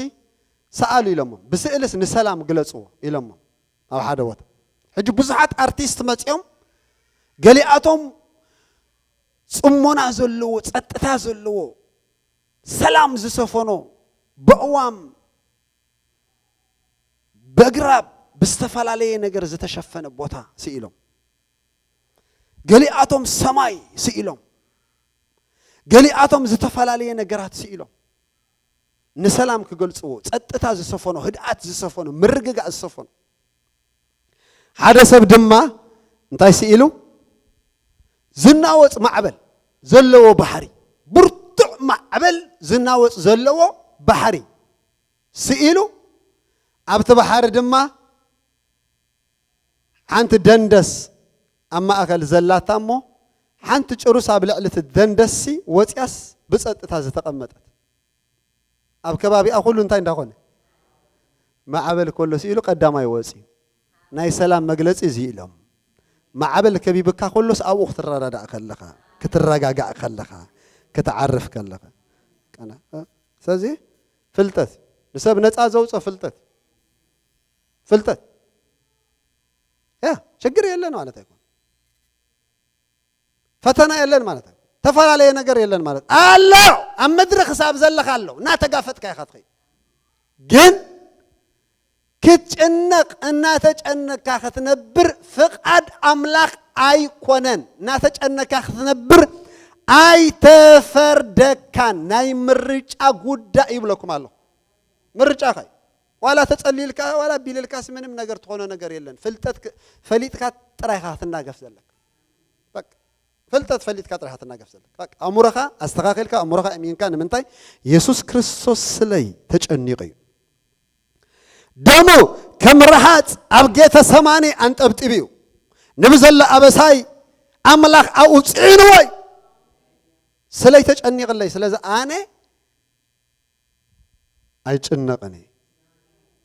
ሰኣሉ ኢሎሞም። ብስእልስ ንሰላም ግለጽዎ ኢሎሞም ኣብ ሓደ ቦታ። ሕጂ ብዙሓት ኣርቲስት መጺኦም ገሊኣቶም ጽሞና ዘለዎ፣ ጸጥታ ዘለዎ፣ ሰላም ዝሰፈኖ፣ በእዋም፣ በግራብ፣ ብዝተፈላለየ ነገር ዝተሸፈነ ቦታ ስኢሎም። ገሊኣቶም ሰማይ ስኢሎም። ገሊኣቶም ዝተፈላለየ ነገራት ስኢሎም። ንሰላም ክገልጽዎ፣ ጸጥታ ዝሰፈኖ፣ ህድኣት ዝሰፈኖ፣ ምርግጋእ ዝሰፈኖ። ሓደ ሰብ ድማ እንታይ ስኢሉ? ዝናወጽ ማዕበል ዘለዎ ባሕሪ፣ ብርቱዕ ማዕበል ዝናወጽ ዘለዎ ባሕሪ ስኢሉ፣ ኣብቲ ባሕሪ ድማ ሓንቲ ደንደስ ኣብ ማእከል ዘላታ እሞ፣ ሓንቲ ጭሩስ ኣብ ልዕሊ እቲ ደንደስሲ ወጽያስ ብጸጥታ ዝተቐመጠት። ኣብ ከባቢኣ ኩሉ እንታይ እንዳኾነ? ማዕበል ከሎ ስኢሉ ቀዳማይ ወጽዩ። ናይ ሰላም መግለጺ እዚ ኢሎም። ማዕበል ከቢብካ ከሎስ ኣብኡ ክትረዳዳእ ከለኻ፣ ክትረጋጋእ ከለኻ፣ ክትዓርፍ ከለኻ። ቀና-፣ እ? ስለዚ ፍልጠት፣ ንሰብ ነጻ ዘውጽኦ ፍልጠት። ፍልጠት። ያ፣ ችግር የለን ማለት ኣይኮን። ፈተና የለን ማለት ኣይኮን። ተፈላለየ ነገር የለን ማለት ኣሎ። ኣብ ምድሪ ክሳብ ዘለኻ ኣሎ። እናተጋፈጥካ ኢኻ ትኸይድ። ግን ክትጭነቕ፣ እናተጨነቅካ ክትነብር ፍቓድ ኣምላኽ ኣይኮነን። እናተጨነቅካ ክትነብር ኣይተፈርደካን። ናይ ምርጫ ጉዳይ ይብለኩም ኣለኹ። ምርጫኻ እዩ። ዋላ ተጸሊልካ፣ ዋላ ቢልልካስ ምንም ነገር ትኾኖ ነገር የለን። ፍልጠት ክ-፣ ፈሊጥካ ጥራይ ኢኻ ክትናገፍ ዘለካ። በቃ፣ ፍልጠት ፈሊጥካ ጥራይ ኢኻ ክትናገፍ ዘለካ። በቃ፣ ኣእምሮኻ ኣስተኻኺልካ፣ ኣእምሮኻ እሚንካ። ንምንታይ? የሱስ ክርስቶስ ስለይ ተጨኒቑ እዩ። ደሙ ከም ረሃጽ ኣብ ጌተሰማኒ ኣንጠብጢቡ እዩ። ንብዘሎ ኣበሳይ ኣምላኽ ኣብኡ ጽዒንዎ እዩ። ስለይ ተጨኒቕለይ። ስለዚ ኣነ ኣይጭነቕን እየ።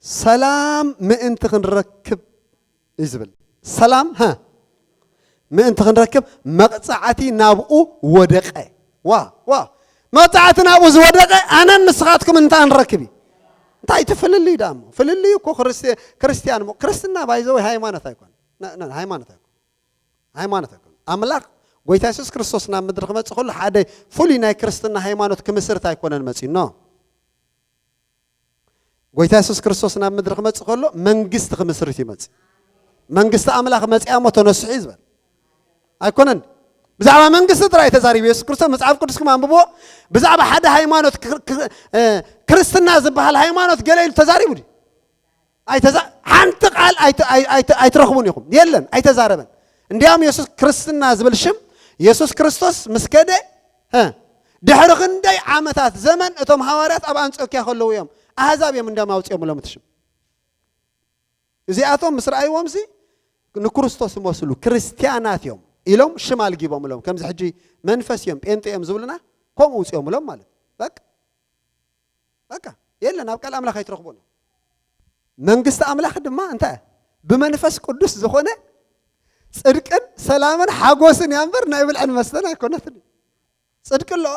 ሰላም ምእንቲ ክንረክብ እዩ ዝብል። ሰላም፣ ሃ፣ ምእንቲ ክንረክብ መቕጻዕቲ ናብኡ ወደቐ። ዋ፣ ዋ። መቕጻዕቲ ናብኡ ዝወደቐ ኣነን ንስኻትኩም እንታይ ንረክብ እዩ? እንታይ እቲ ፍልልይ ደኣ እሞ? ፍልልይ እኮ ክርስቲ-፣ ክርስትያን እሞ፣ ክርስትና ባይዘወይ ሃይማኖት ኣይኮን። ነ-፣ ነ-፣ ሃይማኖት ኣይኮን። ሃይማኖት ኣይኮን። ኣምላኽ ጎይታ የሱስ ክርስቶስ ናብ ምድሪ ክመጽእ ከሎ ሓደ ፍሉይ ናይ ክርስትና ሃይማኖት ክምስርት ኣይኮነን መጺኡ። ኖ። ጎይታ የሱስ ክርስቶስ ናብ ምድሪ ክመጽእ ከሎ መንግስቲ ክምስርት ይመጽእ። መንግስቲ ኣምላኽ መጺኣ እሞ ተነስሑ እዩ ዝበል። ኣይኮነን። ብዛዕባ መንግስቲ ጥራይ ተዛሪቡ የሱስ ክርስቶስ። መጽሓፍ ቅዱስኩም ኣንብብዎ። ብዛዕባ ሓደ ሃይማኖት ክር-፣ ክር-፣ እ፣ ክርስትና ዝበሃል ሃይማኖት ገለ ኢሉ ተዛሪቡ ድዩ? ኣይተዛ-፣ ሓንቲ ቃል ኣይተ-፣ ኣይ-፣ ኣይተ-፣ ኣይትረኽቡን ኢኹም። የለን፣ ኣይተዛረበን። እንዲያውም የሱስ ክርስትና ዝብል ሽም የሱስ ክርስቶስ ምስ ከደ፣ ሀ፣ ድሕሪ ክንደይ ዓመታት ዘመን እቶም ሃዋርያት ኣብ ኣንጾኪያ ከለዉ እዮም ኣህዛብ እዮም እንዲያውም ኣውጺኦምሎም እቲ ሽም። እዚኣቶም ምስ ረኣይዎም ሲ ንክርስቶስ ይመስሉ ክርስትያናት እዮም ኢሎም ሽም ኣልጊቦምሎም። ከምዚ ሕጂ መንፈስ እዮም፣ ጴንጤ እዮም ዝብሉና፣ ከምኡ ውጽኦምሎም ማለት እዩ። በቃ፣ በቃ፣ የለን፣ ኣብ ቃል ኣምላኽ ኣይትረኽቦን። መንግስቲ ኣምላኽ ድማ እንታይ? ብመንፈስ ቅዱስ ዝኾነ ጽድቅን ሰላምን ሓጎስን እያ እምበር ናይ ብልዕን መስተን ኣይኮነትን። ጽድቂ ኣለዋ፣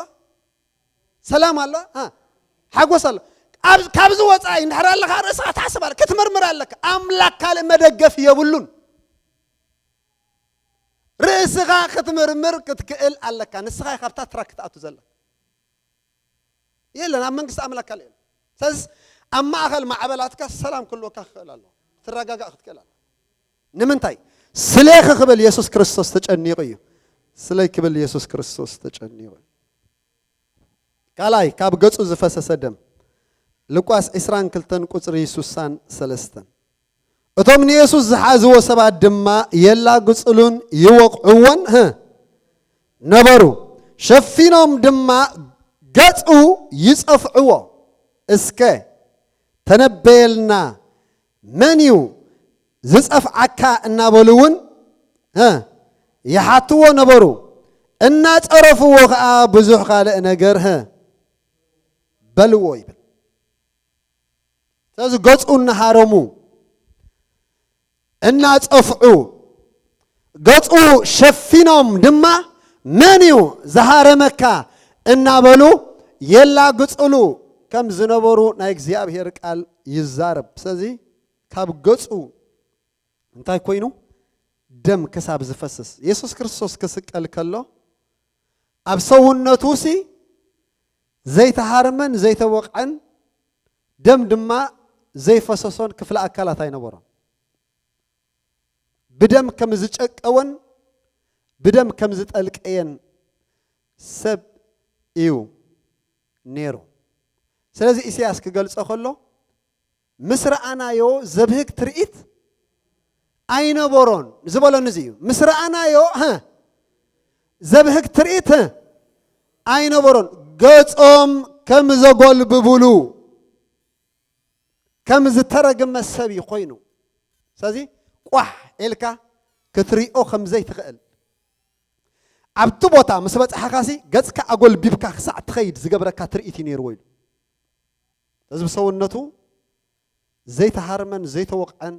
ሰላም ኣለዋ፣ አ፣ ሓጎስ ኣሎ። ኣብ-፣ ካብዚ ወጻኢ እንድሕር ኣለኻ ርእስኻ ትሓስብ ኣለ-፣ ክትምርምር ኣለካ። ኣምላኽ ካልእ መደገፊ የብሉን። ርእስኻ ክትምርምር ክትክእል ኣለካ። ንስኻ ኢኻ ኣብታ ትራክ ክትኣቱ ዘለካ። የለን፣ ኣብ መንግስቲ ኣምላኽ ካልእ የለን። ስለዚ ኣብ ማእከል ማዕበላትካ ሰላም ክህልወካ ክኽእል ኣለዎ። ክትረጋጋእ ክትክእል ኣለካ። ንምንታይ? ስለኺ ክብል የሱስ ክርስቶስ ተጨኒቑ እዩ። ስለይ ክብል የሱስ ክርስቶስ ተጨኒቑ እዩ። ካልኣይ፣ ካብ ገጹ ዝፈሰሰ ደም። ሉቃስ ዕስራን ክልተን ቁጽሪ ስሳን ሰለስተን። እቶም ንየሱስ ዝሓዝዎ ሰባት ድማ የላግጽሉን ይወቕዕዎን፣ ህ፣ ነበሩ። ሸፊኖም ድማ ገጹ ይጸፍዕዎ። እስከ ተነበየልና፣ መን እዩ ዝጸፍዓካ እናበሉ እውን፣ እ፣ ይሓትዎ ነበሩ። እናጸረፍዎ ኸኣ ብዙሕ ካልእ ነገር፣ እ፣ በልዎ ይብል። ስለዚ ገጹ እናሃረሙ፣ እናጸፍዑ፣ ገጹ ሸፊኖም ድማ፣ "መን እዩ ዝሃረመካ?" እናበሉ የላግጽሉ ከም ዝነበሩ ናይ እግዚኣብሔር ቃል ይዛረብ። ስለዚ ካብ ገጹ እንታይ ኮይኑ? ደም ክሳብ ዝፈስስ። የሱስ ክርስቶስ ክስቀል ከሎ፣ ኣብ ሰውነቱ ሲ ዘይተሃርመን ዘይተወቕዐን ደም ድማ ዘይፈሰሶን ክፍለ ኣካላት ኣይነበሮን። ብደም ከም ዝጨቀወን ብደም ከም ዝጠልቀየን ሰብ እዩ ነይሩ። ስለዚ ኢሳያስ ክገልጾ ከሎ፣ ምስ ረኣናዮ ዘብህግ ትርኢት ኣይነበሮን ዝበለኒ እዚ እዩ። ምስ ረኣናዮ፣ ሀ፣ ዘብህግ ትርኢት፣ ሀ፣ ኣይነበሮን። ገጾም ከም ዘጎልብብሉ፣ ከም ዝተረግመ ሰብ እዩ ኮይኑ። ስለዚ ቋሕ ኢልካ ክትሪኦ ከም ዘይትኽእል፣ ኣብቲ ቦታ ምስ በጻሕኻሲ ገጽካ ኣጎልቢብካ ክሳዕ ትኸይድ ዝገብረካ ትርኢት እዩ ነይርዎ ኢሉ። እዚ ብሰውነቱ ዘይተሃርመን ዘይተወቕዐን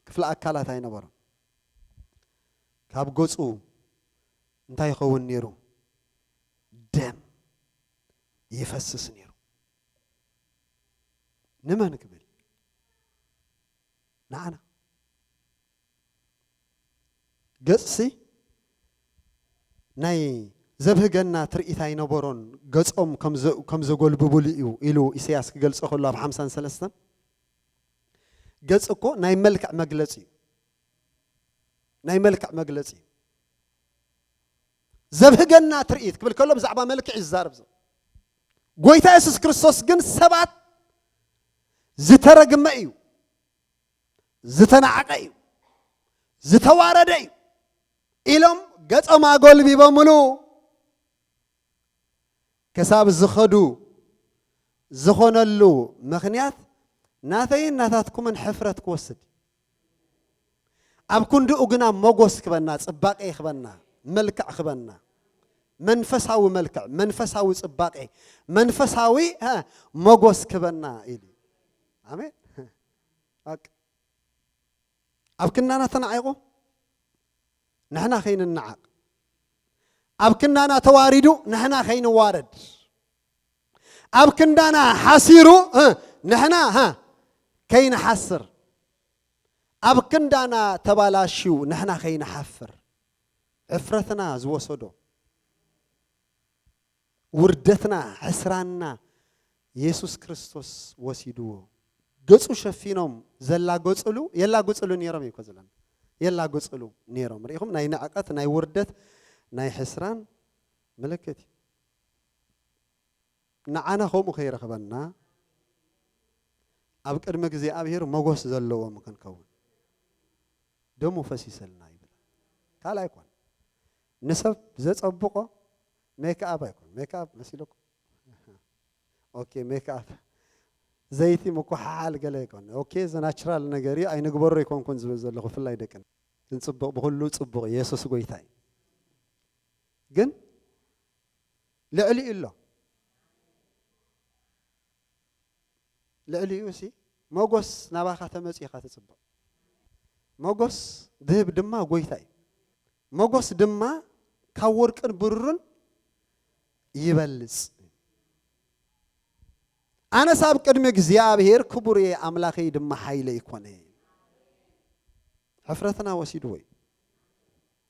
ክፍለ ኣካላት ኣይነበሮን። ካብ ገጹ እንታይ ይኸውን ነይሩ? ደም ይፈስስ ነይሩ። ንመን ክብል? ንዓና። ገጽሲ ናይ ዘብህገና ትርኢት ኣይነበሮን፣ ገጾም ከም ዘ-፣ ከም ዘጎልብቡሉ እዩ ኢሉ ኢሳያስ ክገልጾ ከሎ ኣብ ሓምሳን ሰለስተን። ገጽ እኮ ናይ መልክዕ መግለጺ እዩ። ናይ መልክዕ መግለጺ እዩ። ዘብህገና ትርኢት ክብል ከሎ ብዛዕባ መልክዕ እዩ ዝዛረብ ዘሎ። ጎይታ የሱስ ክርስቶስ ግን ሰባት ዝተረግመ እዩ፣ ዝተናዕቀ እዩ፣ ዝተዋረደ እዩ ኢሎም ገጾም ኣጎልቢቦምሉ ክሳብ ዝኸዱ ዝኾነሉ ምኽንያት ናተይን ናታትኩምን ሕፍረት ክወስድ፣ ኣብ ክንድኡ ግና ሞጎስ ክበና፣ ጽባቄ ክበና፣ መልክዕ ክበና፣ መንፈሳዊ መልክዕ፣ መንፈሳዊ ጽባቄ፣ መንፈሳዊ፣ እ፣ ሞጎስ ክበና ኢሉ። ኣሜን። በቃ። ኣብ ክንዳና ተናዒቑ ንሕና ከይንናዓቕ፣ ኣብ ክንዳና ተዋሪዱ ንሕና ከይንዋረድ፣ ኣብ ክንዳና ሓሲሩ፣ እ፣ ንሕና፣ እ፣ ከይንሓስር፣ ኣብ ክንዳና ተባላሽዩ ንሕና ከይንሓፍር፣ ሕፍረትና ዝወሰዶ፣ ውርደትና፣ ሕስራንና የሱስ ክርስቶስ ወሲድዎ። ገጹ ሸፊኖም ዘላገጹሉ፣ የላግጹሉ ነይሮም እዩ እኮ ዝብለና። የላግጹሉ ነይሮም። ርኢኹም? ናይ ንዕቀት፣ ናይ ውርደት፣ ናይ ሕስራን ምልክት እዩ። ንዓና ከምኡ ከይረኽበና ኣብ ቅድሚ እግዚኣብሔር ሞጎስ ዘለዎም ክንከውን ደሙ ፈሲሰልና ይብል። ካልእ ኣይኮን። ንሰብ ዘጸብቆ ሜክኣፕ ኣይኮን። ሜክኣፕ መሲልኩም? ኦኬ፣ ሜክኣፕ፣ ዘይቲ፣ ምኩሓሓል ገለ ኣይኮን። ኦኬ፣ እዚ ናቹራል ነገር እዩ፣ ኣይንግበሮ ኣይኮንኩን ዝብል ዘለኹ፣ ብፍላይ ደቂ ኣንስትዮ። ግን ጽቡቕ፣ ብኹሉ ጽቡቕ፣ የሱስ ጎይታ እዩ። ግን ልዕሊኡ ኣሎ። ልዕሊኡ ሲ ሞጎስ ናባኻ ተመጺኡ ኢኻ ትጽብቕ። ሞጎስ ዝህብ ድማ ጎይታ እዩ። ሞጎስ ድማ ካብ ወርቅን ብሩርን ይበልጽ። ኣነስ ኣብ ቅድሚ እግዚኣብሔር ክቡር እየ፣ ኣምላኸይ ድማ ሓይለይ ይኮነ። ሕፍረትና ወሲድዎ እዩ።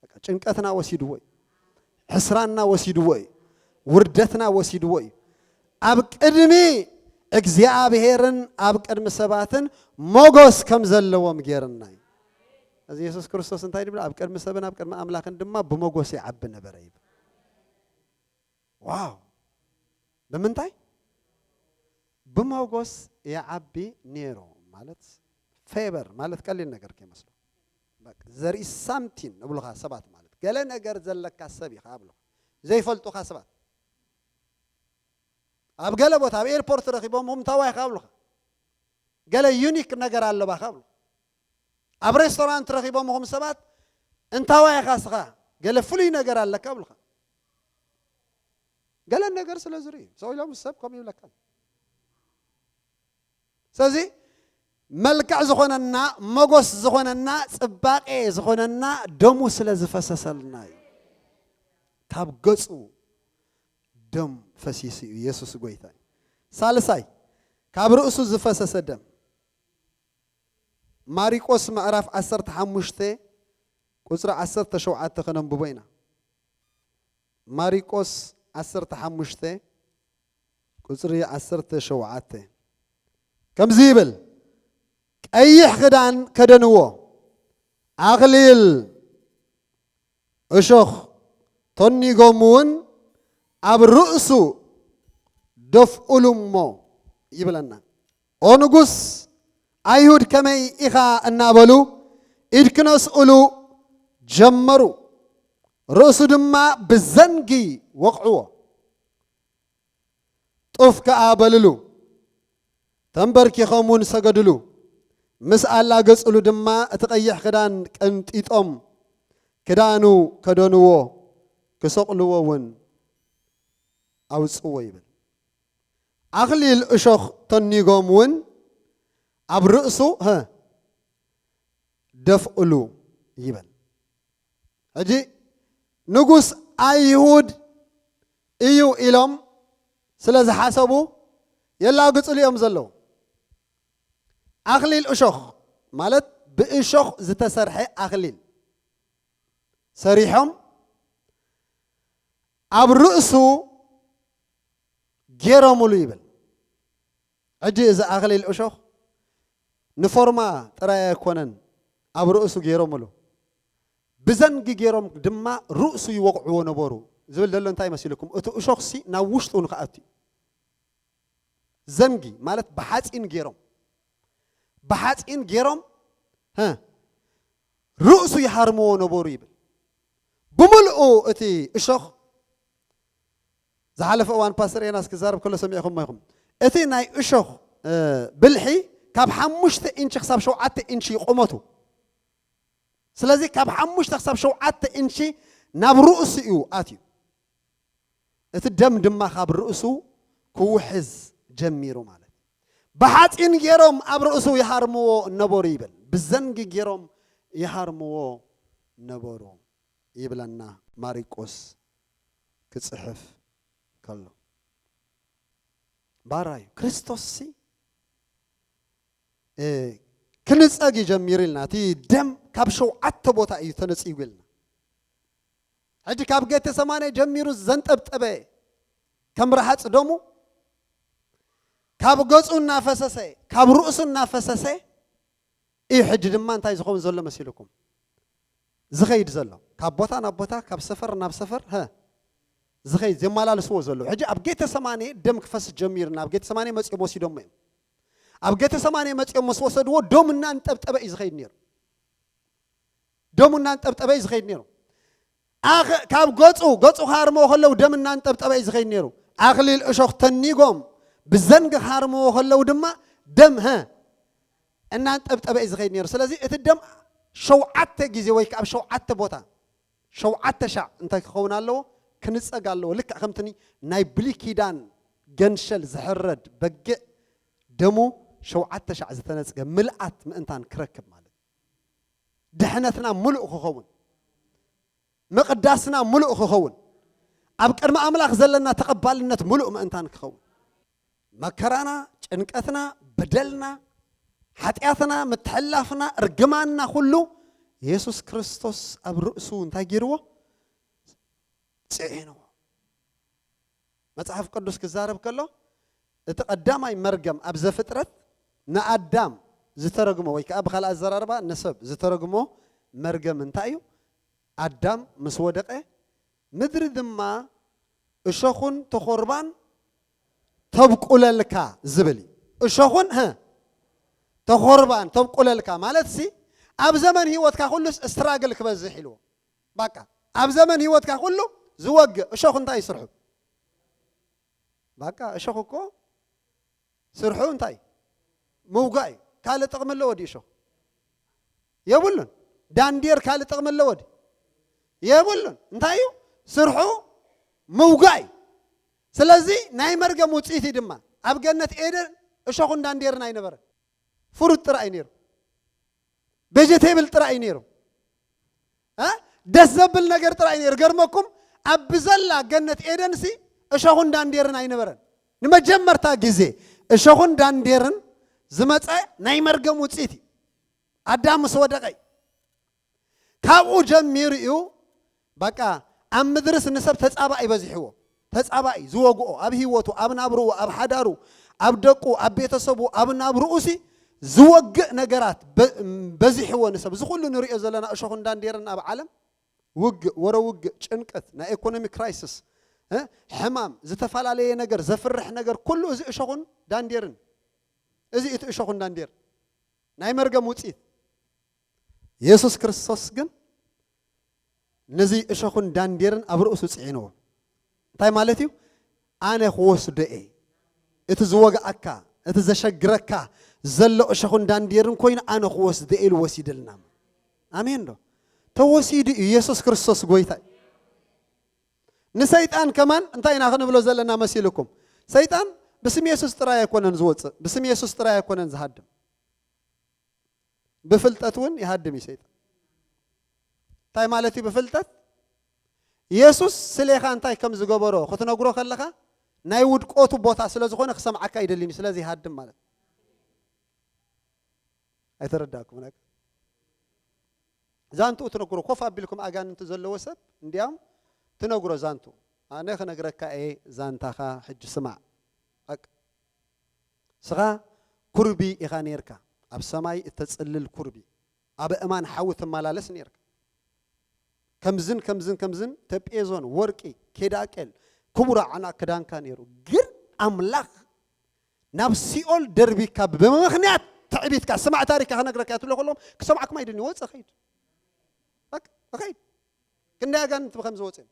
በቃ ጭንቀትና ወሲድዎ እዩ። ሕስራንና ወሲድዎ እዩ። ውርደትና ወሲድዎ እዩ። ኣብ ቅድሚ እግዚኣብሔርን ኣብ ቅድሚ ሰባትን ሞጎስ ከም ዘለዎም ገይርና እዩ። እዚ የሱስ ክርስቶስ እንታይ ይብል? ኣብ ቅድሚ ሰብን ኣብ ቅድሚ ኣምላኽን ድማ ብሞጎስ ይዓቢ ነበረ ይብል። ዋው! ብምንታይ? ብሞጎስ ይዓቢ ነይሩ። ማለት ፌቨር ማለት ቀሊል ነገር ከይመስሎ። በቃ፣ there is something እብሉኻ ሰባት፣ ማለት ገለ ነገር ዘለካ ሰብ ኢኻ እብሉኻ። ዘይፈልጡኻ ሰባት ኣብ ገለ ቦታ ኣብ ኤርፖርት ረኺቦም እንታይ ኢኻ እብሉኻ። ገለ ዩኒክ ነገር ኣለባኻ እብሉ። ኣብ ሬስቶራንት ረኺቦምኹም ሰባት እንታይ ኢኻ እስኻ፣ ገለ ፍሉይ ነገር ኣለካ እብሉኻ። ገለ ነገር ስለ ዝርእዩ ሰው ኢሎም ሰብ ከም ይብለካ። ስለዚ መልክዕ ዝኾነና፣ ሞጎስ ዝኾነና፣ ጽባቄ ዝኾነና ደሙ ስለ ዝፈሰሰልና እዩ። ካብ ገጹ ደም ፈሲሱ እዩ። የሱስ ጎይታ እዩ። ሳልሳይ፣ ካብ ርእሱ ዝፈሰሰ ደም። ማሪቆስ ምዕራፍ ዓሰርተ ሓሙሽተ ቁጽሪ ዓሰርተ ሸውዓተ ከነንብቦ ኢና። ማሪቆስ ዓሰርተ ሓሙሽተ ቁጽሪ ዓሰርተ ሸውዓተ ከምዚ ይብል፣ ቀይሕ ክዳን ከደንዎ፣ ኣኽሊል እሾኽ ተኒጎም እውን ኣብ ርእሱ ደፍኡሉ እሞ ይብለና። ኦ ንጉስ፣ ኣይሁድ ከመይ ኢኻ እናበሉ ኢድ ክነስእሉ ጀመሩ። ርእሱ ድማ ብዘንጊ ወቕዕዎ። ጡፍ ከኣ በልሉ። ተንበርኪኾም እውን ሰገድሉ። ምስ ኣላገጹሉ ድማ እቲ ቀይሕ ክዳን ቀንጢጦም ክዳኑ ከደንዎ፣ ክሰቕልዎ እውን ኣውጽዎ ይብል። ኣኽሊል እሾኽ ተኒጎም እውን ኣብ ርእሱ፣ ሀ፣ ደፍእሉ ይበል። ሕጂ ንጉስ ኣይሁድ እዩ ኢሎም ስለ ዝሓሰቡ የላግጽሉ እዮም ዘለዉ። ኣኽሊል እሾኽ ማለት ብእሾኽ ዝተሰርሐ ኣኽሊል ሰሪሖም ኣብ ርእሱ ገይሮምሉ ይብል። ሕጂ እዚ ኣኽሊል እሾኽ ንፎርማ ጥራይ ኣይኮነን ኣብ ርእሱ ገይሮምሉ፣ ብዘንጊ ገይሮም ድማ ርእሱ ይወቕዕዎ ነበሩ ዝብል ዘሎ እንታይ መሲልኩም? እቲ እሾኽሲ ናብ ውሽጡ ንክኣቱ እዩ። ዘንጊ ማለት ብሓፂን ገይሮም፣ ብሓፂን ገይሮም፣ ሀ፣ ርእሱ ይሃርምዎ ነበሩ ይብል። ብምልኡ እቲ እሾኽ ዝሓለፈ እዋን ፓስተር ኤናስ ክዛረብ ከሎ ሰሚዕኹም ኢኹም። እቲ ናይ እሾኽ፣ እ፣ ብልሒ ካብ ሓሙሽተ ኢንቺ ክሳብ ሸውዓተ ኢንቺ እዩ ቁመቱ። ስለዚ ካብ ሓሙሽተ ክሳብ ሸውዓተ ኢንቺ ናብ ርእሱ እዩ ኣትዩ። እቲ ደም ድማ ካብ ርእሱ ክውሕዝ ጀሚሩ ማለት እዩ። ብሓፂን ገይሮም ኣብ ርእሱ ይሃርምዎ ነበሩ ይብል። ብዘንጊ ገይሮም ይሃርምዎ ነበሩ ይብለና ማሪቆስ ክጽሕፍ ከሎ። ባራዩ ክርስቶስ ሲ፣ እ፣ ክንጸግ እዩ ጀሚሩ ኢልና። እቲ ደም ካብ ሸውዓተ ቦታ እዩ ተነጺጉ ኢልና። ሕጂ ካብ ጌተሰማኔ ጀሚሩ ዘንጠብጠበ ከም ረሃጽ ደሙ ካብ ገጹ እናፈሰሰ፣ ካብ ርእሱ እናፈሰሰ እዩ። ሕጂ ድማ እንታይ ዝኸውን ዘሎ መሲልኩም? ዝኸይድ ዘሎ። ካብ ቦታ ናብ ቦታ፣ ካብ ሰፈር ናብ ሰፈር፣ ሀ፣ ዝኸይድ፣ ዘመላልስዎ ዘለዉ። ሕጂ ኣብ ጌተሰማኔ ደም ክፈስስ ጀሚሩ፣ ናብ ጌተሰማኔ መጺኦም ወሲዶሞ እዮም። ኣብ ጌተሰማኔ መጺኦም ምስ ወሰድዎ፣ ደሙ እናንጠብጠበ እዩ ዝኸይድ ነይሩ። ደሙ እናንጠብጠበ እዩ ዝኸይድ ነይሩ። ኣኽ-፣ ካብ ገጹ፣ ገጹ ክሃርምዎ ከለዉ ደም እናንጠብጠበ እዩ ዝኸይድ ነይሩ። ኣኽሊል እሾኽ ተኒጎም ብዘንጊ ክሃርምዎ ከለዉ ድማ ደም፣ ሀ፣ እናንጠብጠበ እዩ ዝኸይድ ነይሩ። ስለዚ እቲ ደም ሸውዓተ ግዜ ወይ ከዓ ኣብ ሸውዓተ ቦታ፣ ሸውዓተ ሻዕ እንታይ ክኸውን ኣለዎ? ክንጸግ ኣለዎ። ልክዕ ከምቲ ናይ ብሉይ ኪዳን ገንሸል ዝሕረድ በጊዕ ደሙ ሸውዓተ ሻዕ ዝተነጽገ ምልኣት ምእንታን ክረክብ ማለት እዩ። ድሕነትና ምሉእ ክኸውን፣ ምቕዳስና ምሉእ ክኸውን፣ ኣብ ቅድሚ ኣምላኽ ዘለና ተቐባልነት ምሉእ ምእንታን ክኸውን፣ መከራና፣ ጭንቀትና፣ በደልና፣ ሓጢኣትና፣ ምትሕልላፍና፣ እርግማንና ኩሉ የሱስ ክርስቶስ ኣብ ርእሱ እንታይ ገይርዎ? ጽዒንዎ። መጽሓፍ ቅዱስ ክዛረብ ከሎ፣ እቲ ቀዳማይ መርገም ኣብ ዘፍጥረት ንኣዳም ዝተረግሞ፣ ወይ ከኣ ብኻልእ ኣዘራርባ ንሰብ ዝተረግሞ መርገም እንታይ እዩ? ኣዳም ምስ ወደቐ፣ ምድሪ ድማ እሾኹን ተኾርባን ተብቁለልካ ዝብል እዩ። እሾኹን፣ ሀ፣ ተኾርባን ተብቁለልካ ማለትሲ፣ ኣብ ዘመን ህይወትካ ኩሉስ ስትራግል ክበዝሕ ኢልዎ። ባቃ፣ ኣብ ዘመን ህይወትካ ኩሉ ዝወግእ እሾኽ እንታይ እዩ ስርሑ? ባቃ፣ እሾኽ እኮ ስርሑ እንታይ? ምውጋእ እዩ። ካልእ ጥቕሚ ኣለዎ ድዩ እሾኽ? የብሉን። ዳንዴር ካልእ ጥቕሚ ኣለዎ ድዩ? የብሉን። እንታይ እዩ? ስርሑ ምውጋእ እዩ። ስለዚ ናይ መርገም ውጽኢት እዩ ድማ። ኣብ ገነት ኤደን እሾኽን ዳንዴርን ኣይነበረን። ፍሩት ጥራይ እዩ ነይሩ። ቬጀቴብል ጥራይ እዩ ነይሩ። እ? ደስ ዘብል ነገር ጥራይ እዩ ነይሩ። ገርመኩም፣ ኣብ ብዘላ ገነት ኤደንሲ እሾኽን ዳንዴርን ኣይነበረን። ንመጀመርታ ግዜ እሾኽን ዳንዴርን ዝመጸ ናይ መርገም ውጽኢት እዩ። ኣዳም ምስ ወደቐ እዩ። ካብኡ ጀሚሩ እዩ፣ በቃ፣ ኣብ ምድርስ ንሰብ ተጻባኢ በዚሕዎ። ተጻባኢ ዝወግኦ፣ ኣብ ህይወቱ፣ ኣብ ናብርኡ፣ ኣብ ሓዳሩ፣ ኣብ ደቁ፣ ኣብ ቤተሰቡ፣ ኣብ ናብርኡ ሲ ዝወግእ ነገራት በ-፣ በዚሕዎ ንሰብ። እዚ ኩሉ ንሪኦ ዘለና እሾኹን ዳንዴርን ኣብ ዓለም፣ ውግእ፣ ወረ ውግእ፣ ጭንቀት፣ ናይ ኢኮኖሚ ክራይሲስ፣ እ፣ ሕማም፣ ዝተፈላለየ ነገር፣ ዘፍርሕ ነገር፣ ኩሉ እዚ እሾኹን ዳንዴርን፣ እዚ እቲ እሾኹን ዳንዴር ናይ መርገም ውጽኢት። የሱስ ክርስቶስ ግን ነዚ እሾኹን ዳንዴርን ኣብ ርእሱ ጽዒንዎ። እንታይ ማለት እዩ? ኣነ ክወስዶ እየ። እቲ ዝወግኣካ፣ እቲ ዘሸግረካ ዘሎ እሾኹን ዳንዴርን ኮይኑ ኣነ ክወስዶ እየ ኢሉ ወሲድልና። ኣሜን ዶ? ተወሲዱ እዩ። የሱስ ክርስቶስ ጎይታ እዩ። ንሰይጣን ከማን እንታይ ኢና ክንብሎ ዘለና መሲልኩም? ሰይጣን ብስም የሱስ ጥራይ ኣይኮነን ዝወጽእ፣ ብስም የሱስ ጥራይ ኣይኮነን ዝሃድም። ብፍልጠት እውን ይሃድም እዩ ሰይጣን። እንታይ ማለት እዩ ብፍልጠት? የሱስ ስሌኻ እንታይ ከም ዝገበሮ ክትነግሮ ከለኻ፣ ናይ ውድቀቱ ቦታ ስለ ዝኾነ ክሰምዓካ ኣይደልን እዩ፣ ስለዚ ይሃድም ማለት እዩ። ኣይተረዳእኩም? ዛንትኡ ትነግሮ፣ ኮፍ ኣቢልኩም ኣጋንንቲ ዘለዎ ሰብ እንዲያም ትነግሮ ዛንትኡ። ኣነ ክነግረካ እየ ዛንታኻ፣ ሕጂ ስማዕ። በቃ። ስኻ ኩርቢ ኢኻ ነይርካ፣ ኣብ ሰማይ እተጽልል ኩርቢ፣ ኣብ እማን ሓዊ ትመላለስ ነይርካ። ከምዝን ከምዝን ከምዝን ተጴዞን ወርቂ፣ ኬዳቄል፣ ክቡር ኣዕናቕ ክዳንካ ነይሩ። ግን ኣምላኽ ናብ ሲኦል ደርቢካ ብምኽንያት ትዕቢትካ፣ ስማዕ ታሪካ ክነግረካ እያ ትብሎ ከለዎም ክሰምዓኩም ኣይደልን፣ ወፀ ኸይድ። በቃ፣ ኸይድ። ክንደይ ኣጋንንቲ ብኸም ዝወፅእ።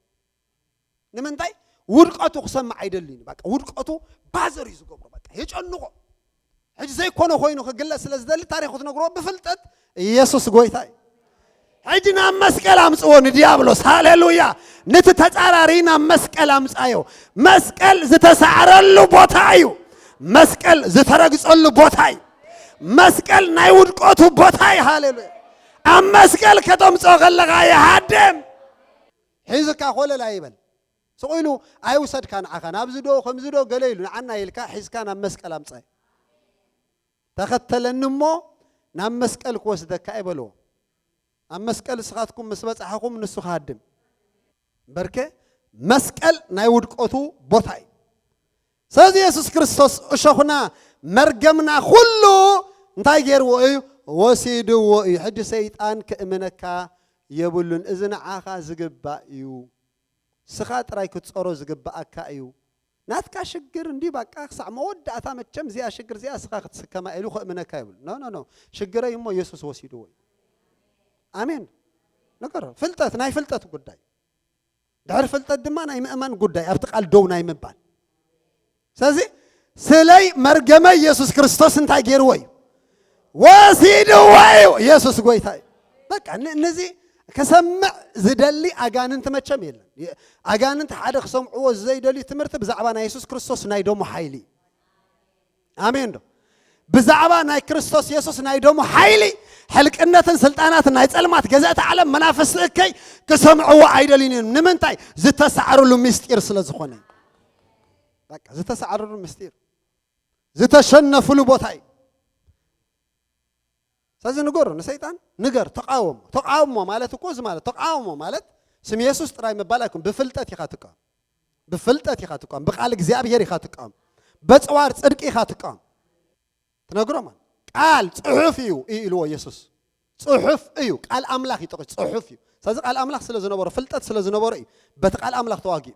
ንምንታይ? ውድቀቱ ክሰምዕ ኣይደልን። በቃ፣ ውድቀቱ ባዘር እዩ ዝገብሮ። በቃ፣ የጨንቆ። ሕጂ ዘይኮነ ኮይኑ ክግለጽ ስለ ዝደሊ ታሪኹ ትነግሮ ብፍልጠት ኢየሱስ ጎይታ እዩ። ሕጂ ናብ መስቀል ኣምጽዎ ንዲያብሎስ። ሃሌሉያ። ነቲ ተጻራሪ ናብ መስቀል ኣምጻዮ። መስቀል ዝተሳዕረሉ ቦታ እዩ። መስቀል ዝተረግጸሉ ቦታ እዩ። መስቀል ናይ ውድቀቱ ቦታ እዩ። ሃሌሉያ። ኣብ መስቀል ከተምጽኦ ከለኻ ይሃድም። ሒዝካ ኮለል ኣይበል። ስቕ ኢሉ ኣይውሰድካ ንዓኻ። ናብዚ ዶ፣ ከምዚ ዶ፣ ገለ ኢሉ ንዓና ኢልካ ሒዝካ ናብ መስቀል ኣምጻዮ። ተኸተለኒ እሞ ናብ መስቀል ክወስደካ እየ በልዎ። ኣብ መስቀል ንስኻትኩም ምስ በጻሕኹም ንሱ ክሃድም። በርከ መስቀል ናይ ውድቀቱ ቦታ እዩ። ስለዚ የሱስ ክርስቶስ እሾኽና መርገምና ኩሉ እንታይ ገይርዎ እዩ? ወሲድዎ እዩ። ሕጂ ሰይጣን ክእምነካ የብሉን። እዚ ንዓኻ ዝግባእ እዩ። ስኻ ጥራይ ክትጸሮ ዝግባኣካ እዩ። ናትካ ሽግር እንዲ ባቃ ክሳዕ መወዳእታ መቸም እዚኣ ሽግር እዚኣ ስኻ ክትስከማ ኢሉ ከእምነካ ይብሉ። ኖ፣ ኖ፣ ኖ። ሽግረይ እሞ የሱስ ወሲድዎ እዩ። ኣሜን። ነገሮ ፍልጠት፣ ናይ ፍልጠት ጉዳይ። ድሕሪ ፍልጠት ድማ ናይ ምእማን ጉዳይ፣ ኣብቲ ቃል ደው ናይ ምባል። ስለዚ ስለይ መርገመ ኢየሱስ ክርስቶስ እንታይ ገይርዎ እዩ? ወሲድዎ እዩ። ኢየሱስ ጎይታ እዩ። በቃ ን-፣ ነዚ ክሰምዕ ዝደሊ ኣጋንንቲ መቸም የለን። የ-፣ ኣጋንንቲ ሓደ ክሰምዕዎ ዘይደልዩ ትምህርቲ ብዛዕባ ናይ የሱስ ክርስቶስ ናይ ደሙ ሓይሊ። ኣሜን ዶ? ብዛዕባ ናይ ክርስቶስ የሱስ ናይ ደሙ ሓይሊ ሕልቅነትን ስልጣናትን ናይ ጸልማት ገዛእቲ ዓለም መናፍስቲ እከይ ክሰምዕዎ ኣይደልዩን እዮም። ንምንታይ? ዝተሳዕርሉ ምስጢር ስለ ዝኾነ። በቃ ዝተሳዕርሉ ምስጢር። ዝተሸነፍሉ ቦታ እዩ። ስለዚ ንገሩ ንሰይጣን፣ ንገር፣ ተቃወሞ። ተቃውሞ ማለት እኮ እዚ ማለት፣ ተቃውሞ ማለት ስም የሱስ ጥራይ ምባል ኣይኮን፣ ብፍልጠት ኢኻ ትቃወም። ብፍልጠት ኢኻ ትቃወም። ብቃል እግዚኣብሔር ኢኻ ትቃወም። በጽዋር ጽድቂ ኢኻ ትቃወም። ትነግሮ ማለት ቃል ጽሑፍ እዩ፣ እዩ ኢልዎ የሱስ። ጽሑፍ እዩ፣ ቃል ኣምላኽ እዩ፣ ጥቕስ ጽሑፍ እዩ። ስለዚ ቃል ኣምላኽ ስለ ዝነበሮ፣ ፍልጠት ስለ ዝነበሮ እዩ በቲ ቃል ኣምላኽ ተዋጊኡ።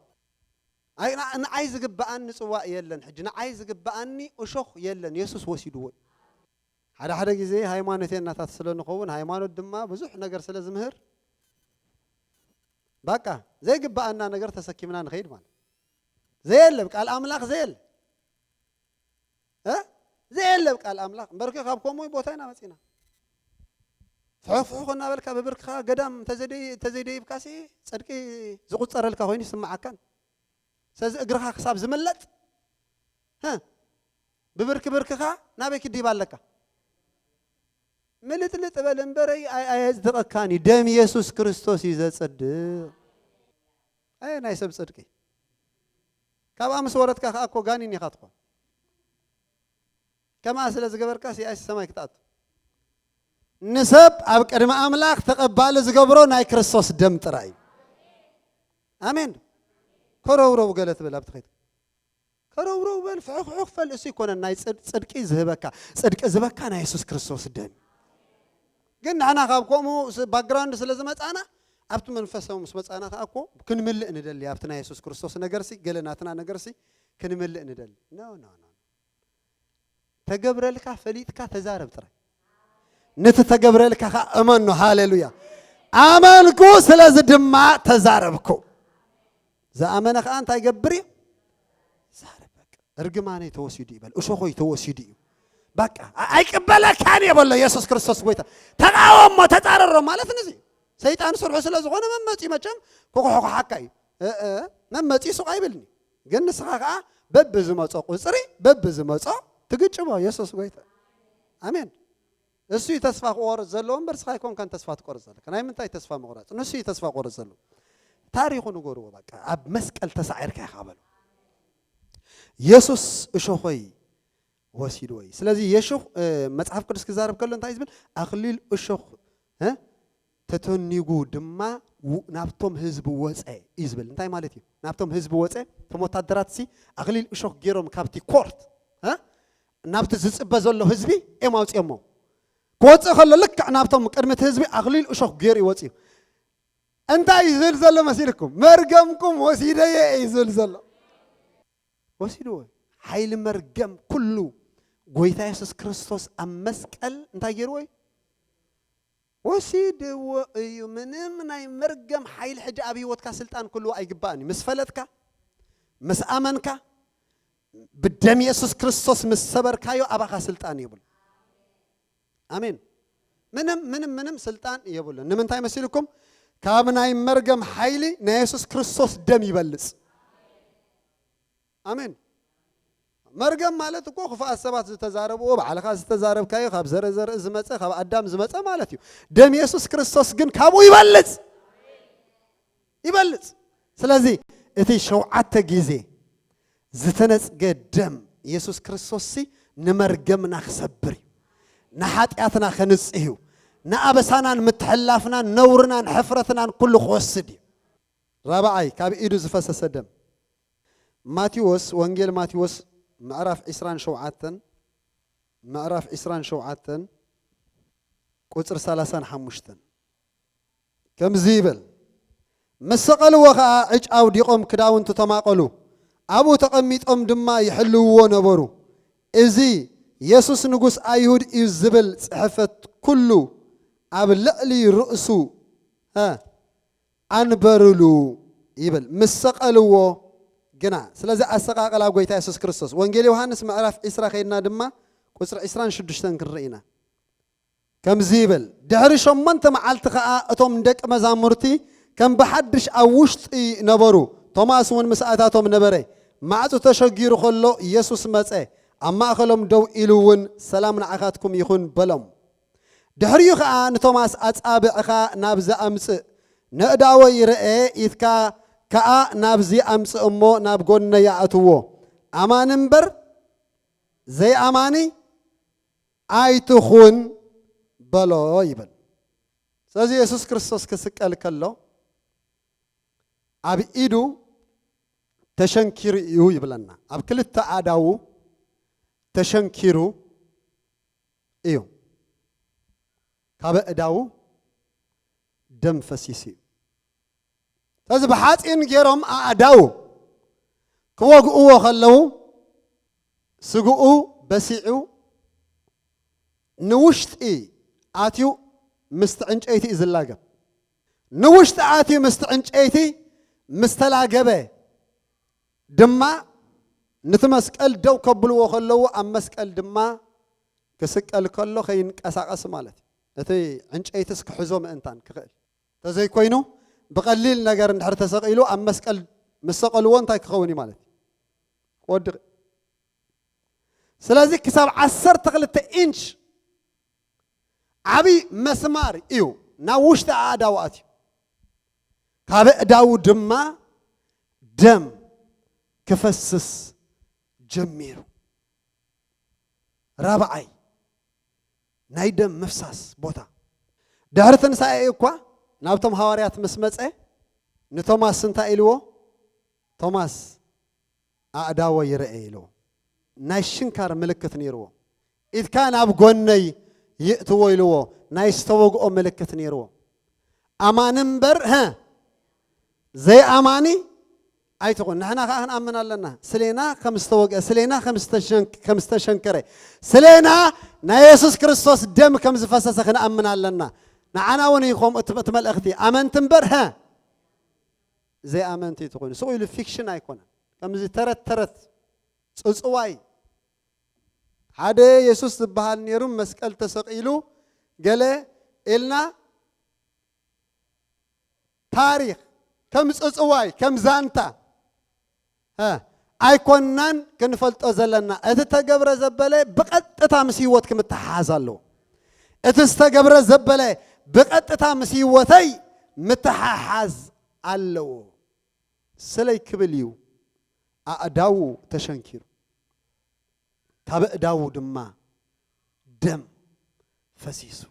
ኣይ፣ ን-፣ ንዓይ ዝግብኣኒ ጽዋእ የለን፣ ሕጂ ንዓይ ዝግብኣኒ እሾኽ የለን፣ የሱስ ወሲድዎ እዩ። ሓደ ሓደ ግዜ ሃይማኖተኛታት ስለ ንኸውን፣ ሃይማኖት ድማ ብዙሕ ነገር ስለ ዝምህር፣ በቃ ዘይግብኣና ነገር ተሰኪምና ንኸይድ ማለት። ዘየለ ብ ቃል ኣምላኽ ዘየለ፣ እ? ዘየለ ብ ቃል ኣምላኽ። እምበርከ ካብ ከምኡ ቦታ ኢና መጺና። ፍሑፍ ፍሑፍ እናበልካ ብብርክኻ ገዳም እንተዘይደይ-፣ እንተዘይደይብካሲ ጽድቂ ዝቑጸረልካ ኮይኑ ይስምዓካን። ስለዚ እግርኻ ክሳብ ዝምለጥ፣ ህ፣ ብብርኪ ብርክኻ ናበይ ክዲብ ኣለካ? ምልጥልጥ በል እምበረይ ኣይ-፣ ኣየጽድቐካን እዩ። ደም የሱስ ክርስቶስ እዩ ዘጽድቕ። ኣየ ናይ ሰብ ጽድቂ። ካብኣ ምስ ወረድካ ከኣ እኮ ጋኒን ኢኻ ትኾን። ከምኣ ስለ ዝገበርካ ሲኣይስ ሰማይ ክትኣቱ። ንሰብ ኣብ ቅድሚ ኣምላኽ ተቐባሊ ዝገብሮ ናይ ክርስቶስ ደም ጥራይ እዩ። ኣሜን። ከረውረው ገለ ትብል ኣብቲ ኸይድ ከረውረው በል ፍሑኽሑኽ ፈል እሱ ይኮነን ናይ ጽድ- ጽድቂ ዝህበካ ጽድቂ ዝበካ ናይ የሱስ ክርስቶስ ደም ግን ንሕና ካብ ከምኡ ስ- ባክግራውንድ ስለ ዝመጻና ኣብቲ መንፈሳዊ ምስ መጻና ከዓ እኮ ክንምልእ ንደሊ ኣብቲ ናይ የሱስ ክርስቶስ ነገርሲ ገለ ናትና ነገርሲ ክንምልእ ንደሊ ኖ ኖ ኖ ተገብረልካ ፈሊጥካ ተዛረብ ጥራይ ነቲ ተገብረልካ ከዓ እመኖ ሃሌሉያ ኣመንኩ ስለዚ ድማ ተዛረብኩ ዝኣመነ ከዓ እንታይ ገብር እዩ ዛረብ በቃ እርግማነይ ተወሲዱ እዩ በል እሾኾይ ተወሲዱ እዩ በቃ ኣ- ኣይቅበለካን እየ በሎ የሱስ ክርስቶስ ጎይታ ተቃወሞ ተጻረሮ ማለት ንዚ ሰይጣን ስርሑ ስለ ዝኾነ መመፂ መቸም ክኩሕኩሓካ እዩ እ- እ፣ መመፂ ሱቕ ኣይብልኒ ግን ንስኻ ከዓ በቢ ዝመፆ ቁፅሪ በቢ ዝመፆ ትግጭቦ የሱስ ጎይታ ኣሜን እሱ እዩ ተስፋ ክቆርፅ ዘለዎ እምበር ስኻ ኣይኮንካን ተስፋ ትቆርፅ ዘለካ ናይ ምንታይ ተስፋ ምቑራፅ ንሱ እዩ ተስፋ ክቆርፅ ዘለዎ ታሪኹ ንገርዎ በቃ ኣብ መስቀል ተሳዒርካ ኢኻ በሉ የሱስ እሾኾይ ወሲድዎ እዩ ስለዚ የሹ መፅሓፍ ቅዱስ ክዛረብ ከሎ እንታይ ዝብል ኣኽሊል እሾኽ እ? ተተኒጉ ድማ ው- ናብቶም ህዝቢ ወፀ እዩ ዝብል እንታይ ማለት እዩ ናብቶም ህዝቢ ወፀ እቶም ወታደራት ሲ ኣኽሊል እሾኽ ገይሮም ካብቲ ኮርት እ? ናብቲ ዝፅበ ዘሎ ህዝቢ እዮም ኣውፅኦሞ ክወፅእ ከሎ ልክዕ ናብቶም ቅድሚ እቲ ህዝቢ ኣኽሊል እሾኽ ገይሩ ይወፅእ እዩ እንታይ እዩ ዝብል ዘሎ መሲልኩም መርገምኩም ወሲደየ እዩ ዝብል ዘሎ ወሲድዎ ሓይሊ መርገም ኩሉ ጎይታ የሱስ ክርስቶስ ኣብ መስቀል እንታይ ገይርዎ እዩ ወሲድዎ እዩ ምንም ናይ መርገም ሓይሊ ሕጂ ኣብ ህይወትካ ስልጣን ክህልዎ ኣይግባእን እዩ ምስ ፈለጥካ ምስ ኣመንካ ብደም የሱስ ክርስቶስ ምስ ሰበርካዮ ኣባኻ ስልጣን የብሉ ኣሜን ምንም ምንም ምንም ስልጣን የብሉን ንምንታይ መሲልኩም ካብ ናይ መርገም ሓይሊ ናይ የሱስ ክርስቶስ ደም ይበልፅ ኣሜን መርገም ማለት እኮ ክፉኣት ሰባት ዝተዛረብዎ ባዕልኻ ዝተዛረብካዮ ካብ ዘረ ዘርኢ ዝመፀ ካብ ኣዳም ዝመፀ ማለት እዩ ደም የሱስ ክርስቶስ ግን ካብኡ ይበልፅ ይበልፅ ስለዚ እቲ ሸውዓተ ግዜ ዝተነፅገ ደም የሱስ ክርስቶስ ሲ ንመርገምና ክሰብር እዩ ንሓጢኣትና ከንፅህ እዩ ንኣበሳናን ምትሕላፍናን ነውርናን ሕፍረትናን ኩሉ ክወስድ እዩ ራብዓይ ካብ ኢዱ ዝፈሰሰ ደም ማቴዎስ ወንጌል ማቴዎስ ምዕራፍ ዕስራን ሸውዓተን ምዕራፍ ዕስራን ሸውዓተን ቁፅሪ ሰላሳን ሓሙሽተን ከምዚ ይብል ምስ ሰቐልዎ ኸዓ ዕጭ ኣውዲቖም ክዳውንቱ ተማቐሉ ኣብኡ ተቐሚጦም ድማ ይሕልውዎ ነበሩ እዚ የሱስ ንጉስ ኣይሁድ እዩ ዝብል ፅሕፈት ኩሉ ኣብ ልዕሊ ርእሱ ኣንበርሉ ይብል ምስ ሰቐልዎ ግና ስለዚ ኣሰቓቕላ ጎይታ የሱስ ክርስቶስ ወንጌል ዮሃንስ ምዕራፍ ዕስራ ከይድና ድማ ቁፅሪ ዕስራን ሽዱሽተን ክንርኢ ኢና ከምዚ ይብል ድሕሪ ሸሞንተ መዓልቲ ኸዓ እቶም ደቂ መዛሙርቲ ከም ብሓድሽ ኣብ ውሽጢ ነበሩ ቶማስ እውን ምስ ኣታቶም ነበረ ማዕፁ ተሸጊሩ ከሎ ኢየሱስ መፀ ኣብ ማእኸሎም ደው ኢሉ እውን ሰላም ንዓኻትኩም ይኹን በሎም ድሕሪኡ ኸዓ ንቶማስ ኣጻብዕኻ ናብዚ ኣምጽእ ነእዳወይ ርአ ኢትካ ከኣ ናብዚ ኣምጽእ እሞ ናብ ጎነይ ኣእትዎ ኣማኒ እምበር ዘይኣማኒ ኣይትኹን በሎ ይብል ስለዚ የሱስ ክርስቶስ ክስቀል ከሎ ኣብ ኢዱ ተሸንኪሩ እዩ ይብለና ኣብ ክልተ ኣእዳዉ ተሸንኪሩ እዩ ካብ ኣእዳዉ ደም ፈሲሱ እዩ ስለዚ ብሓፂን ገይሮም ኣእዳዉ ክወግእዎ ከለዉ ስግኡ በሲዑ ንውሽጢ ኣትዩ ምስቲ ዕንጨይቲ እዩ ዝላገብ ንውሽጢ ኣትዩ ምስቲ ዕንጨይቲ ምስ ተላገበ ድማ ነቲ መስቀል ደው ከብልዎ ከለዉ ኣብ መስቀል ድማ ክስቀል ከሎ ከይንቀሳቐስ ማለት እዩ። እቲ ዕንጨይትስ ክሕዞ ምእንታን ክኽእል እንተዘይኮይኑ ብቐሊል ነገር እንድሕር ተሰቒሉ ኣብ መስቀል ምስ ሰቐልዎ እንታይ ክኸውን እዩ ማለት እዩ? ክወድቕ። ስለዚ ክሳብ ዓሰርተ ክልተ ኢንች ዓብዪ መስማር እዩ ናብ ውሽጢ ኣእዳው ኣትዩ። ካብ ኣእዳው ድማ ደም ክፈስስ ጀሚሩ። ራብዓይ ናይ ደም ምፍሳስ ቦታ። ድሕሪ ትንሳኤ እኳ ናብቶም ሃዋርያት ምስ መጸ ንቶማስ እንታይ ኢልዎ? ቶማስ ኣእዳወ ይርአ ኢልዎ። ናይ ሽንካር ምልክት ነይርዎ። ኢድካ ናብ ጎነይ ይእትዎ ኢልዎ። ናይ ዝተወግኦ ምልክት ነይርዎ። ኣማኒ እምበር፣ ሀ፣ ዘይኣማኒ ኣይትኹን። ንሕና ከኣ ክንኣምን ኣለና። ስሌና ከም ዝተወግአ፣ ስሌና ከም ዝተሸንክ-፣ ከም ዝተሸንከረ፣ ስሌና ናይ የሱስ ክርስቶስ ደም ከም ዝፈሰሰ ክንኣምን ኣለና። ንዓና እውን እዩ ከምኡ እቲ፣ እቲ መልእኽቲ። ኣመንቲ እምበር፣ ሀ፣ ዘይኣመንቲ ትኾኑ። ስቕ ኢሉ ፊክሽን ኣይኮነን። ከምዚ ተረት ተረት ጽጽዋይ ሓደ የሱስ ዝበሃል ነይሩ፣ መስቀል ተሰቒሉ ገለ ኢልና ታሪኽ ከም ጽጽዋይ፣ ከም ዛንታ፣ እ፣ ኣይኮንናን ክንፈልጦ ዘለና። እቲ ተገብረ ዘበለ ብቐጥታ ምስ ህይወት ክምተሓሓዝ ኣለዎ። እቲ ዝተገብረ ዘበለ ብቐጥታ ምስ ህይወተይ ምተሓሓዝ ኣለዎ። ስለይ ክብል እዩ ኣእዳዉ ተሸንኪሩ፣ ካብ ኣእዳዉ ድማ ደም ፈሲሱ።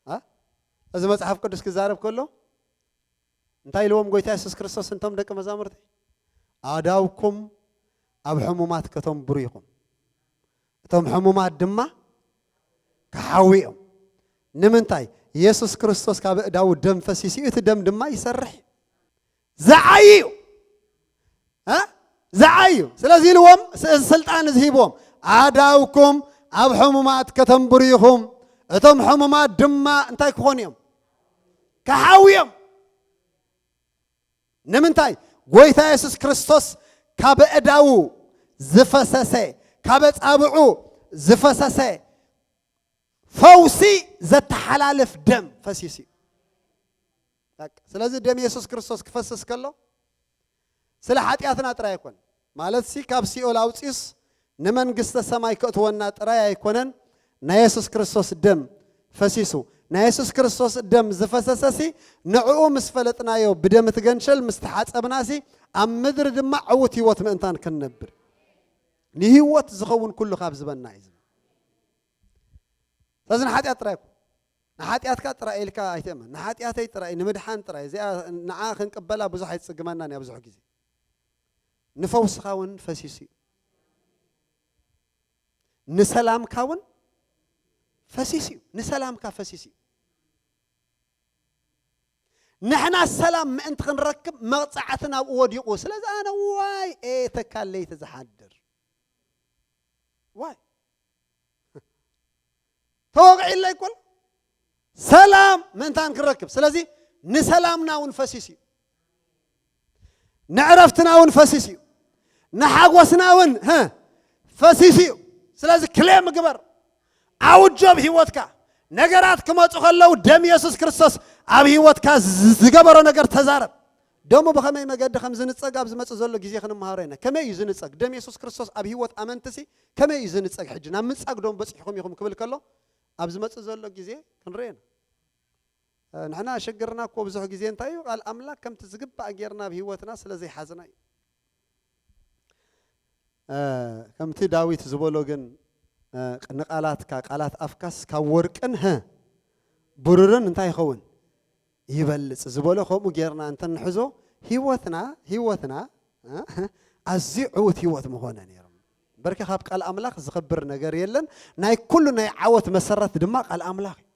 እ? እዚ መጽሓፍ ቅዱስ ክዛረብ ከሎ እንታይ ኢልዎም ጎይታ የሱስ ክርስቶስ እንቶም ደቂ መዛሙርቲ? ኣእዳውኩም ኣብ ሕሙማት ከተንብሩ ኢኹም፣ እቶም ሕሙማት ድማ ክሓውዮም። ንምንታይ? የሱስ ክርስቶስ ካብ ኣእዳዉ ደም ፈሲሱ እዩ፣ እቲ ደም ድማ ይሰርሕ እዩ። ዝዓዩ እዩ። እ? ዝዓዩ። ስለዚ ኢልዎም ስ-፣ ስልጣን እዚ ሂብዎም። ኣእዳውኩም ኣብ ሕሙማት ከተንብሩ ኢኹም፣ እቶም ሕሙማት ድማ እንታይ ክኾኑ እዮም? ክሓውዮም። ንምንታይ? ጎይታ የሱስ ክርስቶስ ካብ ኣእዳዉ ዝፈሰሰ፣ ካብ ኣጻብዑ ዝፈሰሰ ፈውሲ ዘተሓላልፍ ደም ፈሲሱ እዩ። በቃ። ስለዚ ደም የሱስ ክርስቶስ ክፈስስ ከሎ ስለ ሓጢኣትና ጥራይ ኣይኮን። ማለት ሲ ካብ ሲኦል ኣውጺኡስ ንመንግስተ ሰማይ ከእትወና ጥራይ ኣይኮነን። ናይ የሱስ ክርስቶስ ደም ፈሲሱ፣ ናይ የሱስ ክርስቶስ ደም ዝፈሰሰ ሲ ንዕኡ ምስ ፈለጥናዮ ብደም እቲ ገንሸል ምስ ተሓጸብና ሲ ኣብ ምድሪ ድማ ዕዉት ህይወት ምእንታን ክንነብር ንህይወት ዝኸውን ኩሉ ካብ ዝበና እዩ ዝብል። ስለዚ ንሓጢኣት ጥራይ ኣይኮን። ንሓጢኣትካ ጥራይ ኢልካ ኣይትእመን። ንሓጢኣተይ ጥራይ፣ ንምድሓን ጥራይ፣ እዚኣ ንዓ ክንቅበላ ብዙሕ ኣይትጽግመናን እያ ብዙሕ ግዜ። ንፈውስኻ እውን ፈሲሱ እዩ። ንሰላምካ እውን ፈሲሱ እዩ። ንሰላምካ ፈሲሱ እዩ። ንሕና ሰላም ምእንቲ ክንረክብ መቕጻዕቲ ናብኡ ወዲቑ። ስለዚ ኣነ ዋይ፣ ኤ፣ ተካል ለይቲ ዝሓድር። ዋይ። ተወቕዒለይ እኮ ሰላም ምእንታን ክንረክብ። ስለዚ ንሰላምና እውን ፈሲሱ እዩ። ንዕረፍትና እውን ፈሲሱ እዩ። ንሓጎስና እውን፣ ሀ፣ ፈሲሱ እዩ። ስለዚ ክሌም ግበር። ኣውጆ ኣብ ህይወትካ። ነገራት ክመጹ ከለዉ ደም የሱስ ክርስቶስ ኣብ ህይወትካ ዝ-፣ ዝገበሮ ነገር ተዛረብ። ደሙ ብኸመይ መገዲ ከም ዝንጸግ ኣብ ዝመጽእ ዘሎ ግዜ ክንመሃሮ ኢና። ከመይ እዩ ዝንጸግ? ደም የሱስ ክርስቶስ ኣብ ህይወት ኣመንትሲ ከመይ እዩ ዝንጸግ? ሕጂ ናብ ምንጻግ ዶ በጺሕኩም ኢኹም ክብል ከሎ ኣብ ዝመጽእ ዘሎ ግዜ ክንርኢ ኢና። እ፣ ንሕና ሽግርና እኮ ብዙሕ ግዜ እንታይ እዩ? ቃል ኣምላኽ ከምቲ ዝግባእ ጌርና ኣብ ህይወትና ስለ ዘይሓዝና እዩ። እ፣ ከምቲ ዳዊት ዝበሎ ግን፣ እ፣ ንቃላትካ፣ ቃላት ኣፍካስ ካብ ወርቅን፣ ሀ፣ ብሩርን እንታይ ይኸውን? ይበልጽ ዝበሎ ከምኡ ጌርና እንተ ንሕዞ ህይወትና፣ ህይወትና፣ እ፣ ኣዝዩ ዕዉት ህይወት ምኾነ ነይሩ። በርኪ ካብ ቃል ኣምላኽ ዝኸብር ነገር የለን። ናይ ኩሉ ናይ ዓወት መሰረት ድማ ቃል ኣምላኽ እዩ።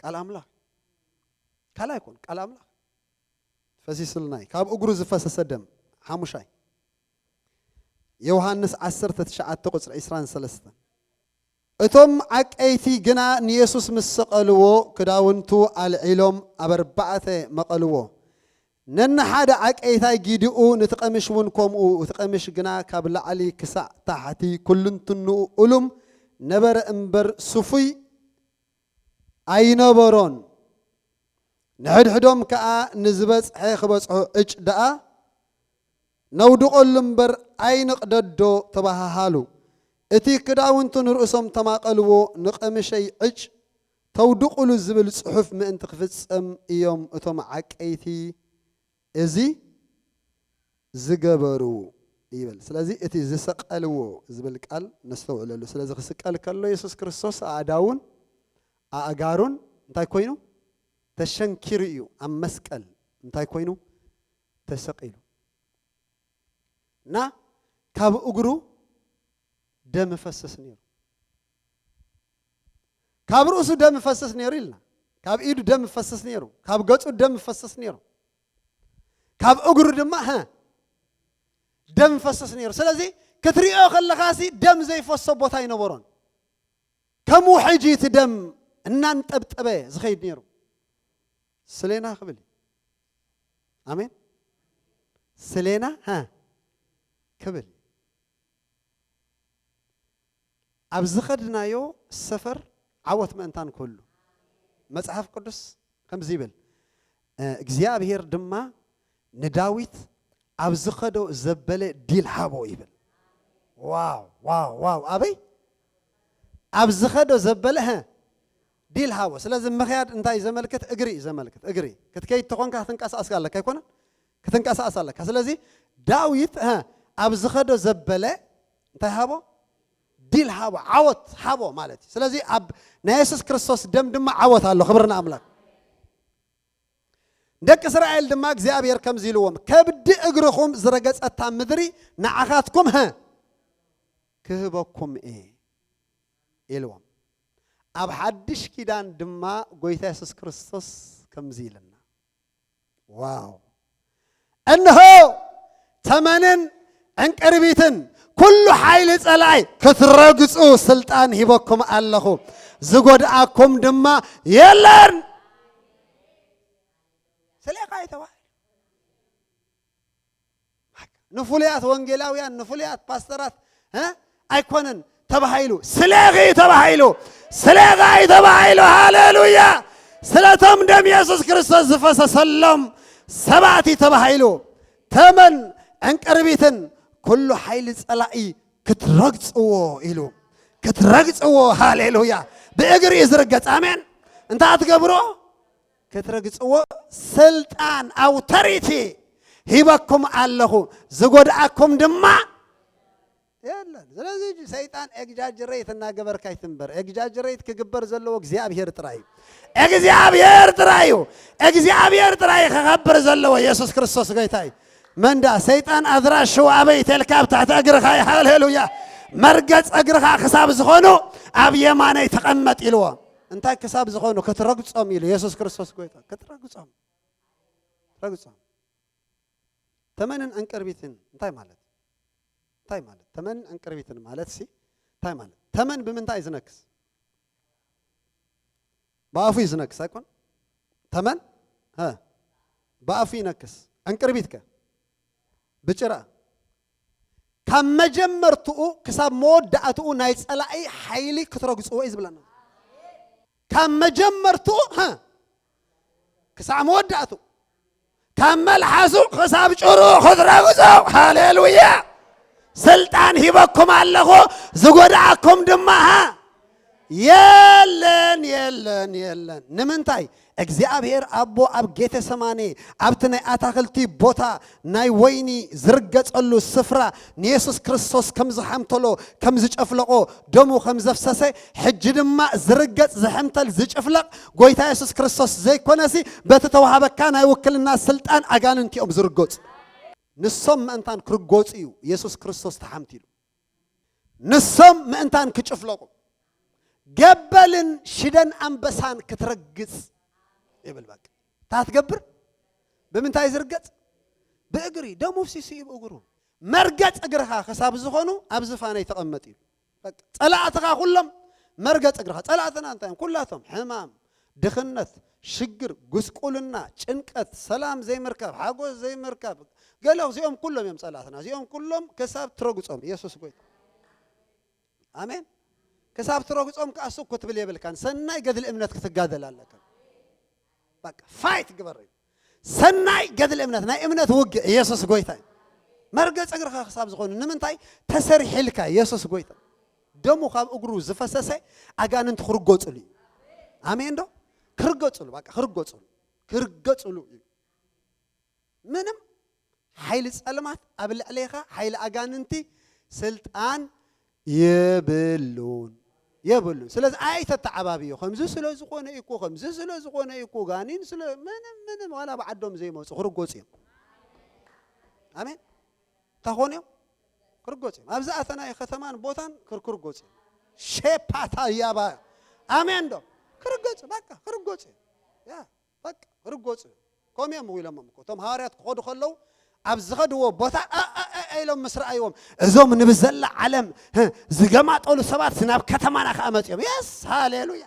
ቃል ኣምላኽ። ካልእ ኣይኮን፣ ቃል ኣምላኽ። ፈሲስልና እዩ። ካብ እግሩ ዝፈሰሰ ደም። ሓሙሻይ። ዮሃንስ ዓሰርተ ትሽዓተ ቁጽሪ ዕስራን ሰለስተን። እቶም ዓቀይቲ ግና ንየሱስ ምስ ሰቐልዎ ክዳውንቱ ኣልዒሎም ኣብ ኣርባዕተ መቐልዎ። ነንሓደ ዓቀይታይ ጊድኡ፣ ነቲ ቀምሽ እውን ከምኡ። እቲ ቀምሽ ግና ካብ ላዕሊ ክሳዕ ታሕቲ ኩልንትንኡ እሉም ነበረ እምበር ስፉይ ኣይነበሮን። ንሕድሕዶም ከኣ ንዝበጽሐ ክበጽሖ ዕጭ ደኣ ነውድቐሉ እምበር ኣይንቕደዶ ተባሃሃሉ። እቲ ክዳውንቱ ንርእሶም ተማቐልዎ፣ ንቐምሸይ ዕጭ ተውድቑሉ ዝብል ጽሑፍ ምእንቲ ክፍጸም እዮም እቶም ዓቀይቲ እዚ ዝገበሩ ይብል። ስለዚ እቲ ዝሰቀልዎ ዝብል ቃል ነስተውዕለሉ። ስለዚ ክስቀል ከሎ የሱስ ክርስቶስ ኣእዳውን ኣእጋሩን እንታይ ኮይኑ? ተሸንኪሩ እዩ። ኣብ መስቀል እንታይ ኮይኑ? ተሰቒሉ። እና ካብ እግሩ ደም ይፈስስ ነይሩ። ካብ ርእሱ ደም ይፈስስ ነይሩ ኢልና፣ ካብ ኢዱ ደም ይፈስስ ነይሩ፣ ካብ ገጹ ደም ይፈስስ ነይሩ፣ ካብ እግሩ ድማ ሀ ደም ይፈስስ ነይሩ። ስለዚ ክትሪኦ ከለኻሲ ደም ዘይፈሶ ቦታ ኣይነበሮን። ከምኡ ሕጂ እቲ ደም እናንጠብጠበ ዝኸይድ ነይሩ። ስሌና ክብል እዩ። ኣሜን። ስሌና ሀ ክብል እዩ። ኣብ ዝኸድናዮ ሰፈር ዓወት ምእንታን ክህሉ መጽሓፍ ቅዱስ ከምዚ ይብል፣ እ፣ እግዚኣብሔር ድማ ንዳዊት ኣብ ዝኸዶ ዘበለ ዲል ሃቦ ይብል። ዋው ዋው ዋው! ኣበይ ኣብ ዝኸዶ ዘበለ ሀ ዲል ሃቦ። ስለዚ ምኽያድ እንታይ ዘመልክት? እግሪ እዩ ዘመልክት። እግሪ ክትከይድ ተኾንካ ክትንቀሳቀስ ኣለካ ኣይኮነን? ክትንቀሳቀስ ኣለካ። ስለዚ ዳዊት ሀ ኣብ ዝኸዶ ዘበለ እንታይ ሃቦ? ዲል ሃቦ፣ ዓወት ሃቦ ማለት እዩ። ስለዚ ኣብ ናይ የሱስ ክርስቶስ ደም ድማ ዓወት ኣሎ። ክብሪ ንኣምላኽ። ደቂ እስራኤል ድማ እግዚኣብሔር ከምዚ ኢልዎም፣ ከብዲ እግርኹም ዝረገጸታ ምድሪ ንዓኻትኩም ሀ ክህበኩም እየ ኢልዎም። ኣብ ሓድሽ ኪዳን ድማ ጎይታ የሱስ ክርስቶስ ከምዚ ኢልና፣ ዋው! እንሆ ተመንን ዕንቅርቢትን ኩሉ ሓይሊ ጸላኢ ክትረግጹ ስልጣን ሂበኩም ኣለኹ፣ ዝጎድኣኩም ድማ የለን። ስለ ኻይ ተባሂሉ ንፍሉያት ወንጌላውያን ንፍሉያት ፓስተራት እ ኣይኮነን ተባሂሉ፣ ስለኺ ተባሂሉ፣ ስለኻይ ተባሂሉ። ሃሌሉያ! ስለቶም ደም የሱስ ክርስቶስ ዝፈሰሰሎም ሰባት እዩ ተባሂሉ። ተመን ዕንቅርቢትን ኩሉ ሓይሊ ጸላኢ ክትረግጽዎ ኢሉ ክትረግጽዎ። ሃሌሉያ! ብእግሪ እዩ ዝርገጽ። ኣሜን። እንታይ ትገብሮ? ክትረግጽዎ ስልጣን ኣውቶሪቲ ሂበኩም ኣለኹ፣ ዝጎድኣኩም ድማ የለን። ስለዚ ሰይጣን ኤግጃጅሬት እናገበርካ ኣይትንበር። ኤግጃጅሬት ክግበር ዘለዎ እግዚኣብሔር ጥራይ እዩ። እግዚኣብሔር ጥራይ እዩ። እግዚኣብሔር ጥራይ እዩ ክኸብር ዘለዎ። የሱስ ክርስቶስ ጎይታ እዩ። መንዳ ሰይጣን ኣድራሽው ኣበይ ተልካ ኣብ ትሕቲ እግርኻ እዩ። ሃሌሉያ። መርገጽ እግርኻ ክሳብ ዝኾኑ ኣብ የማነይ ተቐመጥ ኢልዎ። እንታይ ክሳብ ዝኾኑ? ክትረግጾም ኢሉ የሱስ ክርስቶስ ጎይታ። ክትረግጾም። ረግጾም። ተመንን ዕንቅርቢትን እንታይ ማለት? እንታይ ማለት? ተመንን ዕንቅርቢትን ማለት ሲ እንታይ ማለት? ተመን ብምንታይ ዝነክስ? ብኣፉ እዩ ዝነክስ ኣይኮን? ተመን ሀ ብኣፉ ይነክስ። ዕንቅርቢት ከ ብጭራ። ካብ መጀመርትኡ ክሳብ መወዳእትኡ ናይ ጸላኢ ሓይሊ ክትረግጽዎ እዩ ዝብለና። ካብ መጀመርትኡ ሀ ክሳብ መወዳእትኡ ካብ መልሓሱ ክሳብ ጭሩ ክትረግጾ። ሃሌሉያ! ስልጣን ሂበኩም ኣለኹ፣ ዝጎድኣኩም ድማ ሀ የለን፣ የለን፣ የለን። ንምንታይ? እግዚኣብሔር ኣቦ ኣብ ጌተሰማኔ ኣብቲ ናይ ኣታኽልቲ ቦታ ናይ ወይኒ ዝርገጸሉ ስፍራ ንየሱስ ክርስቶስ ከም ዝሓምተሎ፣ ከም ዝጨፍለቆ፣ ደሙ ከም ዘፍሰሰ፣ ሕጂ ድማ ዝርገጽ፣ ዝሕምተል፣ ዝጭፍለቕ ጎይታ የሱስ ክርስቶስ ዘይኮነሲ በቲ ተዋሃበካ ናይ ውክልና ስልጣን ኣጋንንቲ እዮም ዝርገጹ። ንሶም ምእንታን ክርገጹ እዩ የሱስ ክርስቶስ ተሓምቲሉ። ንሶም ምእንታን ክጭፍለቁ ገበልን ሽደን ኣንበሳን ክትረግጽ ይብል። በቃ እንታይ ትገብር? ብምንታይ ዝርገጽ? ብእግሪ። ደሙ ፍሲሱ እዩ ብእግሩ። መርገጽ እግርኻ ክሳብ ዝኾኑ ኣብ ዝፋነይ ተቐመጥ እዩ። በቃ ጸላእትኻ ኩሎም መርገጽ እግርኻ። ጸላእትና እንታይ እዮም? ኩላቶም ሕማም፣ ድኽነት፣ ሽግር፣ ጉስቁልና፣ ጭንቀት፣ ሰላም ዘይምርካብ፣ ሓጎስ ዘይምርካብ፣ ገለ እዚኦም ኩሎም እዮም ጸላእትና። እዚኦም ኩሎም ክሳብ ትረግጾም የሱስ ጎይታ። ኣሜን። ክሳብ ትረግጾም ከኣ ስኩ ትብል የብልካን። ሰናይ ገድሊ እምነት ክትጋደል ኣለካ። በቃ ፋይት ግበር። ሰናይ ገድሊ እምነት፣ ናይ እምነት ውግእ። ኢየሱስ ጎይታ እዩ። መርገጽ እግርኻ ክሳብ ዝኾኑ ንምንታይ ተሰሪሒልካ? ኢየሱስ ጎይታ። ደሙ ካብ እግሩ ዝፈሰሰ ኣጋንንቲ ክርገጹሉ እዩ። ኣሜን ዶ? ክርገጹሉ፣ በቃ ክርገጹሉ። ክርገጹሉ እዩ። ምንም ሓይሊ ጸልማት ኣብ ልዕሌኻ፣ ሓይሊ ኣጋንንቲ ስልጣን የብሉን፣ የብሉን። ስለዚ ኣይተተዓባብዮ። ከምዚ ስለ ዝኾነ እኮ፣ ከምዚ ስለ ዝኾነ እኮ፣ ጋኒን ስለ ምንም፣ ምንም ዋላ ብዓዶም ዘይመጹ ክርገጹ እዮም። ኣሜን። እንታይ ኮኑ እዮም? ክርገጹ እዮም። ኣብዚ ኣተናይ ከተማን ቦታን ክር- ክርገጹ እዮም። ሼፓታ ያባ ኣሜን ዶ ክርገጹ በቃ ክርገጹ እዮም። ያ በቃ ክርገጹ እዮም። ከምኡ እዮም ኢሎሞም እኮ እቶም ሃዋርያት ክኸዱ ከለዉ ኣብ ዝኸድዎ ቦታ እ- እ- እ- ኢሎም ምስ ረኣይዎም እዞም ንብዘላ ዓለም ህ፣ ዝገማጠሉ ሰባት ናብ ከተማና ከኣ መጺኦም። የስ ሃሌሉያ።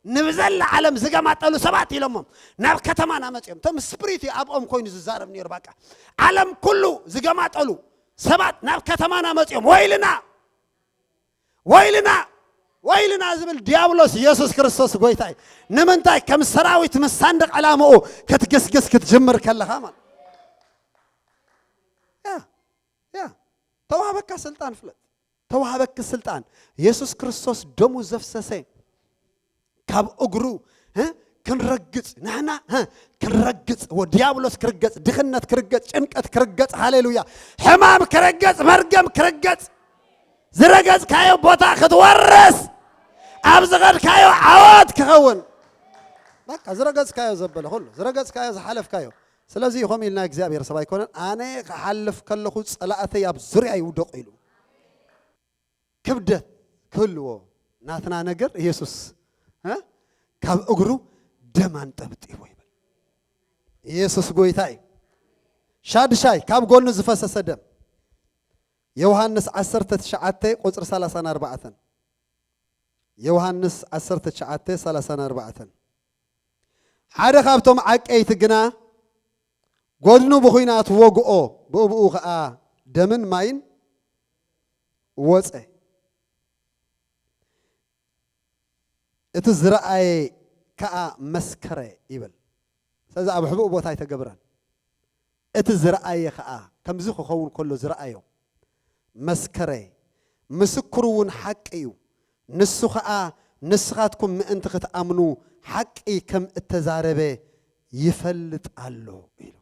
ንብዘላ ዓለም ዝገማጠሉ ሰባት ኢሎሞም ናብ ከተማና መጺኦም። እቶም ስፕሪት እዩ ኣብኦም ኮይኑ ዝዛረብ ነይሩ። በቃ ዓለም ኩሉ ዝገማጠሉ ሰባት ናብ ከተማና መጺኦም። ወይልና ወይልና ወይልና ዝብል ዲያብሎስ ኢየሱስ ክርስቶስ ጎይታ እዩ። ንምንታይ ከም ሰራዊት ምስ ሳንድቕ ዕላምኡ ክትግስግስ ክትጅምር ከለኻ ማለት ያ ያ ተዋህበካ ስልጣን ፍለጥ ተዋህበክ ስልጣን ኢየሱስ ክርስቶስ ደሙ ዘፍሰሰ ካብ እግሩ እ፣ ክንረግጽ ንሕና እ፣ ክንረግጽ ወ- ዲያብሎስ ክርገጽ ድኽነት ክርገጽ ጭንቀት ክርገጽ ሃሌሉያ ሕማም ክርገጽ መርገም ክርገጽ ዝረገጽካዮ ቦታ ክትወርስ ኣብ ዝኸድካዮ ዓወት ክኸውን በቃ ዝረገጽካዮ ዘበለ ኩሉ ዝረገጽካዮ ዝሓለፍካዮ ስለዚ ይኸም ኢልና እግዚኣብሔር ሰብ ኣይኮነን ኣነ ክሓልፍ ከለኹ ጸላእተይ ኣብ ዙርያ ይውደቑ ኢሉ ክብደት ክህልዎ ናትና ነገር ኢየሱስ እ? ካብ እግሩ ደም ኣንጠብጢቡ ይብል ኢየሱስ ጎይታ እዩ ሻድሻይ ካብ ጎኑ ዝፈሰሰ ደም ዮሃንስ ዓሰርተ ትሽዓተ ቁፅሪ ሰላሳ ኣርባዕተ ዮሃንስ ዓሰርተ ትሽዓተ ሰላሳ ኣርባዕተ ሓደ ካብቶም ዓቀይቲ ግና ጎድኑ ብኹናት ወግኦ ብእብኡ ኸዓ ደምን ማይን ወፀ እቲ ዝረኣየ ከዓ መስከረ ይብል ስለዚ ኣብ ሕቡእ ቦታ ኣይተገብረን እቲ ዝረኣየ ከዓ ከምዚ ክኸውን ከሎ ዝረኣዮ መስከረ ምስክሩ እውን ሓቂ እዩ ንሱ ከዓ ንስኻትኩም ምእንቲ ክትኣምኑ ሓቂ ከም እተዛረበ ይፈልጥ ኣሎ ኢሉ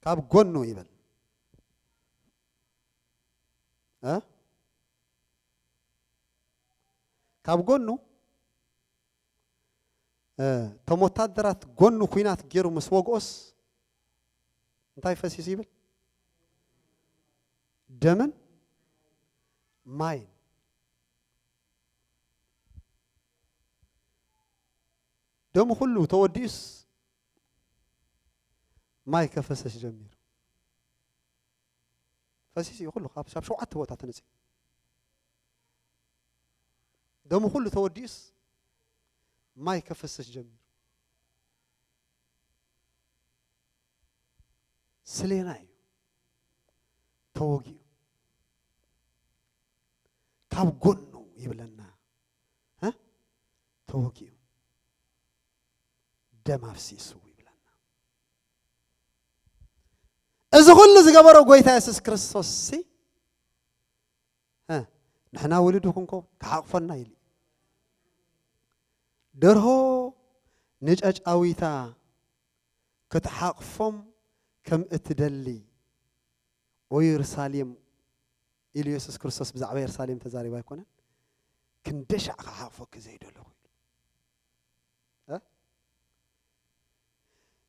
ካብ ጎኑ ይብል እ? ካብ ጎኑ እ፣ እቶም ወታደራት ጎኑ ኩናት ገይሩ ምስ ወግኦስ እንታይ ፈሲሱ ይብል ደምን ማይን ደሙ ኩሉ ተወዲኡስ ማይ ከፈሰስ ጀሚሩ ፈሲስ እዩ ኩሉ ካብ ሸውዓተ ቦታ ተነፂ ደሙ ኩሉ ተወዲኡስ ማይ ከፈስስ ጀሚሩ ስሌና እዩ ተወጊኡ ካብ ጎኑ ይብለና ተወጊኡ ደም ኣፍሲሱ ይብለና እዚ ኩሉ ዝገበሮ ጎይታ የሱስ ክርስቶስ ንሕና ውሉዱ ክንከውን ክሓቕፈና ኢሉ ደርሆ ንጨጫዊታ ክትሓቕፎም ከም እትደሊ ኦ የሩሳሌም ኢሉ የሱስ ክርስቶስ ብዛዕባ የሩሳሌም ተዛሪቡ ኣይኮነን ክንደሻዕ ክሓቕፈኪ ዘይደለኹ ኢሉ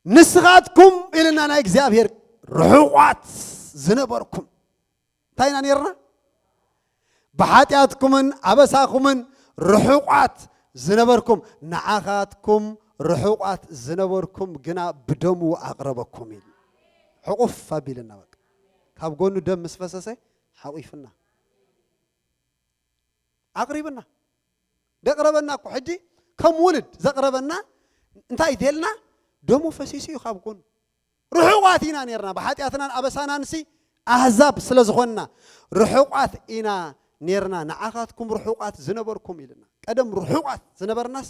ንስኻትኩም ኢልና ናይ እግዚኣብሔር ርሑቋት ዝነበርኩም እንታይ ኢና ነርና ብሓጢኣትኩምን ኣበሳኹምን ርሑቋት ዝነበርኩም ንዓኻትኩም ርሑቋት ዝነበርኩም ግና ብደሙ ኣቕረበኩም ኢሉ ሕቑፍ ኣቢልና በቃ ካብ ጎኑ ደም ምስ ፈሰሰ ሓቑፍና ኣቕሪብና ደቕረበና እኮ ሕጂ ከም ውልድ ዘቕረበና እንታይ ደልና ደሙ ፈሲሱ እዩ ካብ ጎኑ ርሑቓት ኢና ነርና ብሓጢኣትናን ኣበሳናንሲ ኣህዛብ ስለ ዝኾንና ርሑቓት ኢና ነርና ንዓኻትኩም ርሑቓት ዝነበርኩም ኢልና ቀደም ርሑቓት ዝነበርናስ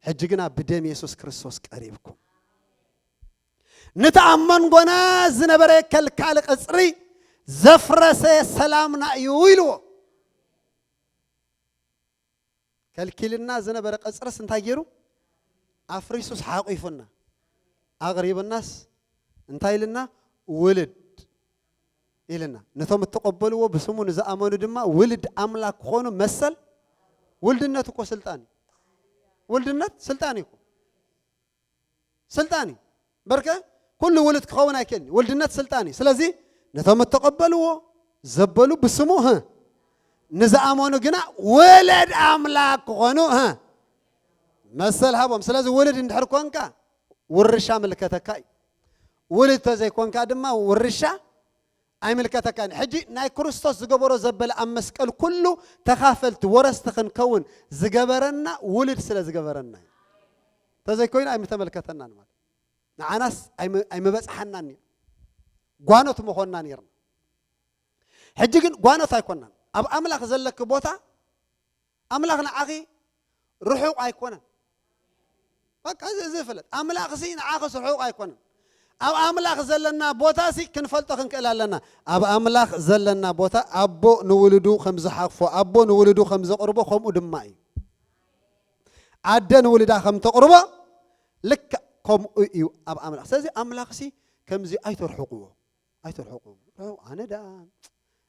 ሕጂ ግና ብደም የሱስ ክርስቶስ ቀሪብኩም ነቲ ኣብ መንጎና ዝነበረ ከልካሊ ቅጽሪ ዘፍረሰ ሰላምና እዩ ኢልዎ ከልኪልና ዝነበረ ቅጽርስ እንታይ ገይሩ ኣፍሪሱስ ሓቂፉና ኣቕሪብናስ እንታይ ኢልና ውልድ ኢልና ነቶም እተቐበልዎ ብስሙ ንዝኣመኑ ድማ ውልድ ኣምላክ ክኾኑ መሰል ውልድነት እኮ ስልጣን እዩ ውልድነት ስልጣን እዩ ስልጣን እዩ በርከ ኩሉ ውልድ ክኸውን ኣይክእልን ውልድነት ስልጣን እዩ ስለዚ ነቶም እተቐበልዎ ዘበሉ ብስሙ ህ ንዝኣመኑ ግና ውሉድ ኣምላኽ ክኾኑ ህ መሰል ሃቦም። ስለዚ ውሉድ እንድሕር ኮንካ ውርሻ ምልከተካ እዩ። ውሉድ ተዘይኮንካ ድማ ውርሻ ኣይምልከተካን። ሕጂ ናይ ክርስቶስ ዝገበሮ ዘበለ ኣብ መስቀል ኩሉ ተኻፈልቲ ወረስቲ ክንከውን ዝገበረና ውሉድ ስለ ዝገበረና እዩ። ተዘይኮይኑ ኣይምተመልከተናን ማለት ንዓናስ ኣይም- ኣይምበጽሓናን እዩ። ጓኖት ምኾንና ነርና። ሕጂ ግን ጓኖት ኣይኮናን። ኣብ ኣምላኽ ዘለኪ ቦታ ኣምላኽ ንዓኺ ርሑቕ ኣይኮነን። በቃ እዚ እዚ ፍለጥ። ኣምላኽሲ ንዓኽስ ርሑቕ ኣይኮነን። ኣብ ኣምላኽ ዘለና ቦታሲ ክንፈልጦ ክንክእል ኣለና። ኣብ ኣምላኽ ዘለና ቦታ ኣቦ ንውሉዱ ከም ዝሓቕፎ፣ ኣቦ ንውሉዱ ከም ዘቕርቦ ከምኡ ድማ እዩ። ኣደ ንውሉዳ ከም ተቕርቦ ልክዕ ከምኡ እዩ ኣብ ኣምላኽ። ስለዚ ኣምላኽሲ ከምዚ ኣይተርሕቕዎ፣ ኣይተርሕቕዎ። ርሑቕ ኣነ ደኣ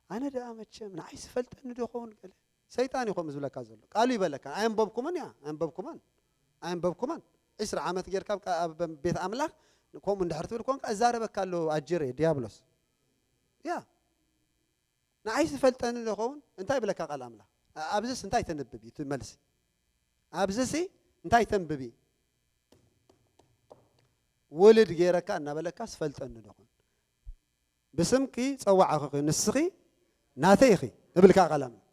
ኣነ ደኣ መቸም ንዓይ ዝፈልጠኒ ዶ ኸውን ገለ ሰይጣን እዩ ከምኡ ዝብለካ ዘሎ። ቃሉ ይበለካ። ኣየንበብኩምን እያ ኣየንበብኩምን ኣየንበብኩምን ዕስራ ዓመት ጌርካ ኣብ ቃ- ኣብ ቤት ኣምላኽ ከምኡ እንድሕር ትብል ኮንካ እዛረበካ ኣሎ ኣጅሬ ዲያብሎስ። ያ ንዓይ ዝፈልጠኒ ዶ ኸውን እንታይ ይብለካ ቃል ኣምላኽ? ኣብዚስ እንታይ ተንብብ እዩ እቲ መልሲ? ኣብዚሲ እንታይ ተንብብ እዩ? ውልድ ጌረካ እናበለካ ዝፈልጠኒ ዶ ኸውን? ብስምኪ ጸዋዕኹኺ ንስኺ ናተይ ኢኺ እብልካ ቃል ኣምላኽ።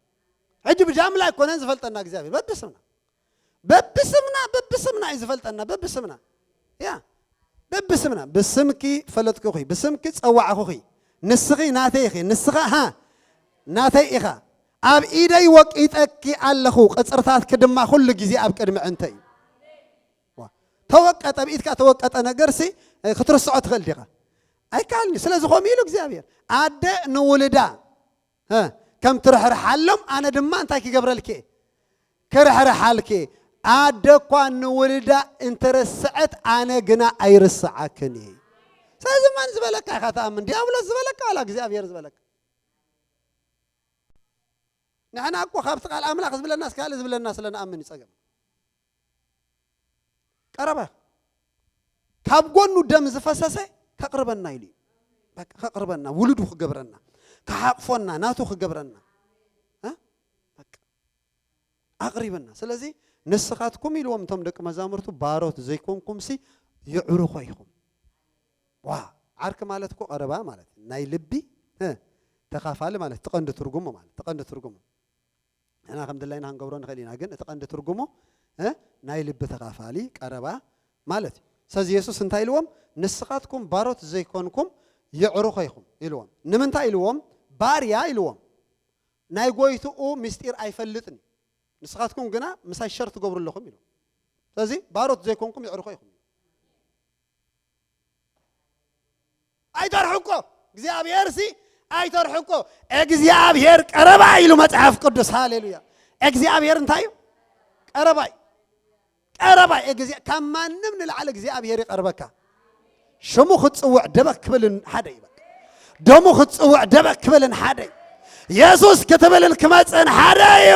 ሕጂ ብጃምላ ኣይኮነን ዝፈልጠና እግዚኣብሔር በብስምና በብስምና በብስምና እዩ ዝፈልጠና በብስምና ያ በብስምና ብስምኪ ፈለጥኩኺ ብስምኪ ጸዋዕኹኺ ንስኺ ናተይ ኢኺ ንስኻ ሃ ናተይ ኢኻ ኣብ ኢደይ ወቂጠኪ ኣለኹ ቅጽርታትኪ ድማ ኩሉ ግዜ ኣብ ቅድሚ ዕንተ እዩ ተወቀጠ ብኢድካ ተወቀጠ ነገርሲ ክትርስዖ ትኽእል ዲኻ ኣይከኣልን እዩ ስለዚ ከምኡ ኢሉ እግዚኣብሔር ኣደ ንውልዳ ከም ትርሕርሓሎም ኣነ ድማ እንታይ ክገብረልኪ ክርሕርሓልኪ ኣደ እኳ ንውልዳ እንተረስዐት ኣነ ግና ኣይርስዓክን እየ ስለዚ መን ዝበለካ ኢኻ ተኣምን ዲያብሎስ ዝበለካ ዋላ እግዚኣብሔር ዝበለካ ንሕና እኮ ካብቲ ቃል ኣምላኽ ዝብለናስ ካልእ ዝብለና ስለ ንኣምን እዩ ጸገም ቀረባ ካብ ጎኑ ደም ዝፈሰሰ ከቕርበና ኢሉ እዩ በቃ ከቕርበና ውሉዱ ክገብረና ክሓቕፎና ናቱ ክገብረና እ? በቃ ኣቕሪበና ስለዚ ንስኻትኩም ኢልዎም እቶም ደቂ መዛሙርቱ ባሮት ዘይኮንኩምሲ ይዕሩኾ ኢኹም ዋ ዓርኪ ማለት እኮ ቀረባ ማለት እዩ ናይ ልቢ እ? ተኻፋሊ ማለት ትቐንዲ ትርጉሙ ማለት ትቐንዲ ትርጉሙ ንሕና ከም ድላይና ክንገብሮ ንኽእል ኢና ግን እቲ ቀንዲ ትርጉሙ እ? ናይ ልቢ ተኻፋሊ ቀረባ ማለት እዩ ስለዚ የሱስ እንታይ ኢልዎም ንስኻትኩም ባሮት ዘይኮንኩም የዕሩኸ ኢኹም ኢልዎም ንምንታይ ኢልዎም ባርያ ኢልዎም ናይ ጎይትኡ ምስጢር ኣይፈልጥን እዩ ንስኻትኩም ግና ምሳይ ሸር ትገብሩ ኣለኹም ኢልዎም ስለዚ ባሮት ዘይኮንኩም የዕሩኸ ኢኹም ኣይተርሕቆ እግዚኣብሔር ሲ ኣይተርሕቆ እግዚኣብሔር ቀረባ ኢሉ መጽሓፍ ቅዱስ ሃሌሉያ እግዚኣብሔር እንታይ እዩ ቀረባይ ቀረባይ ካብ ማንም ንላዕሊ እግዚኣብሔር ይቀርበካ ሽሙ ክትጽውዕ ደበክ ክብልን ሓደ እዩ ደሙ ክትጽውዕ ደበክ ክብልን ሓደ እዩ የሱስ ክትብልን ክመጽእን ሓደ እዩ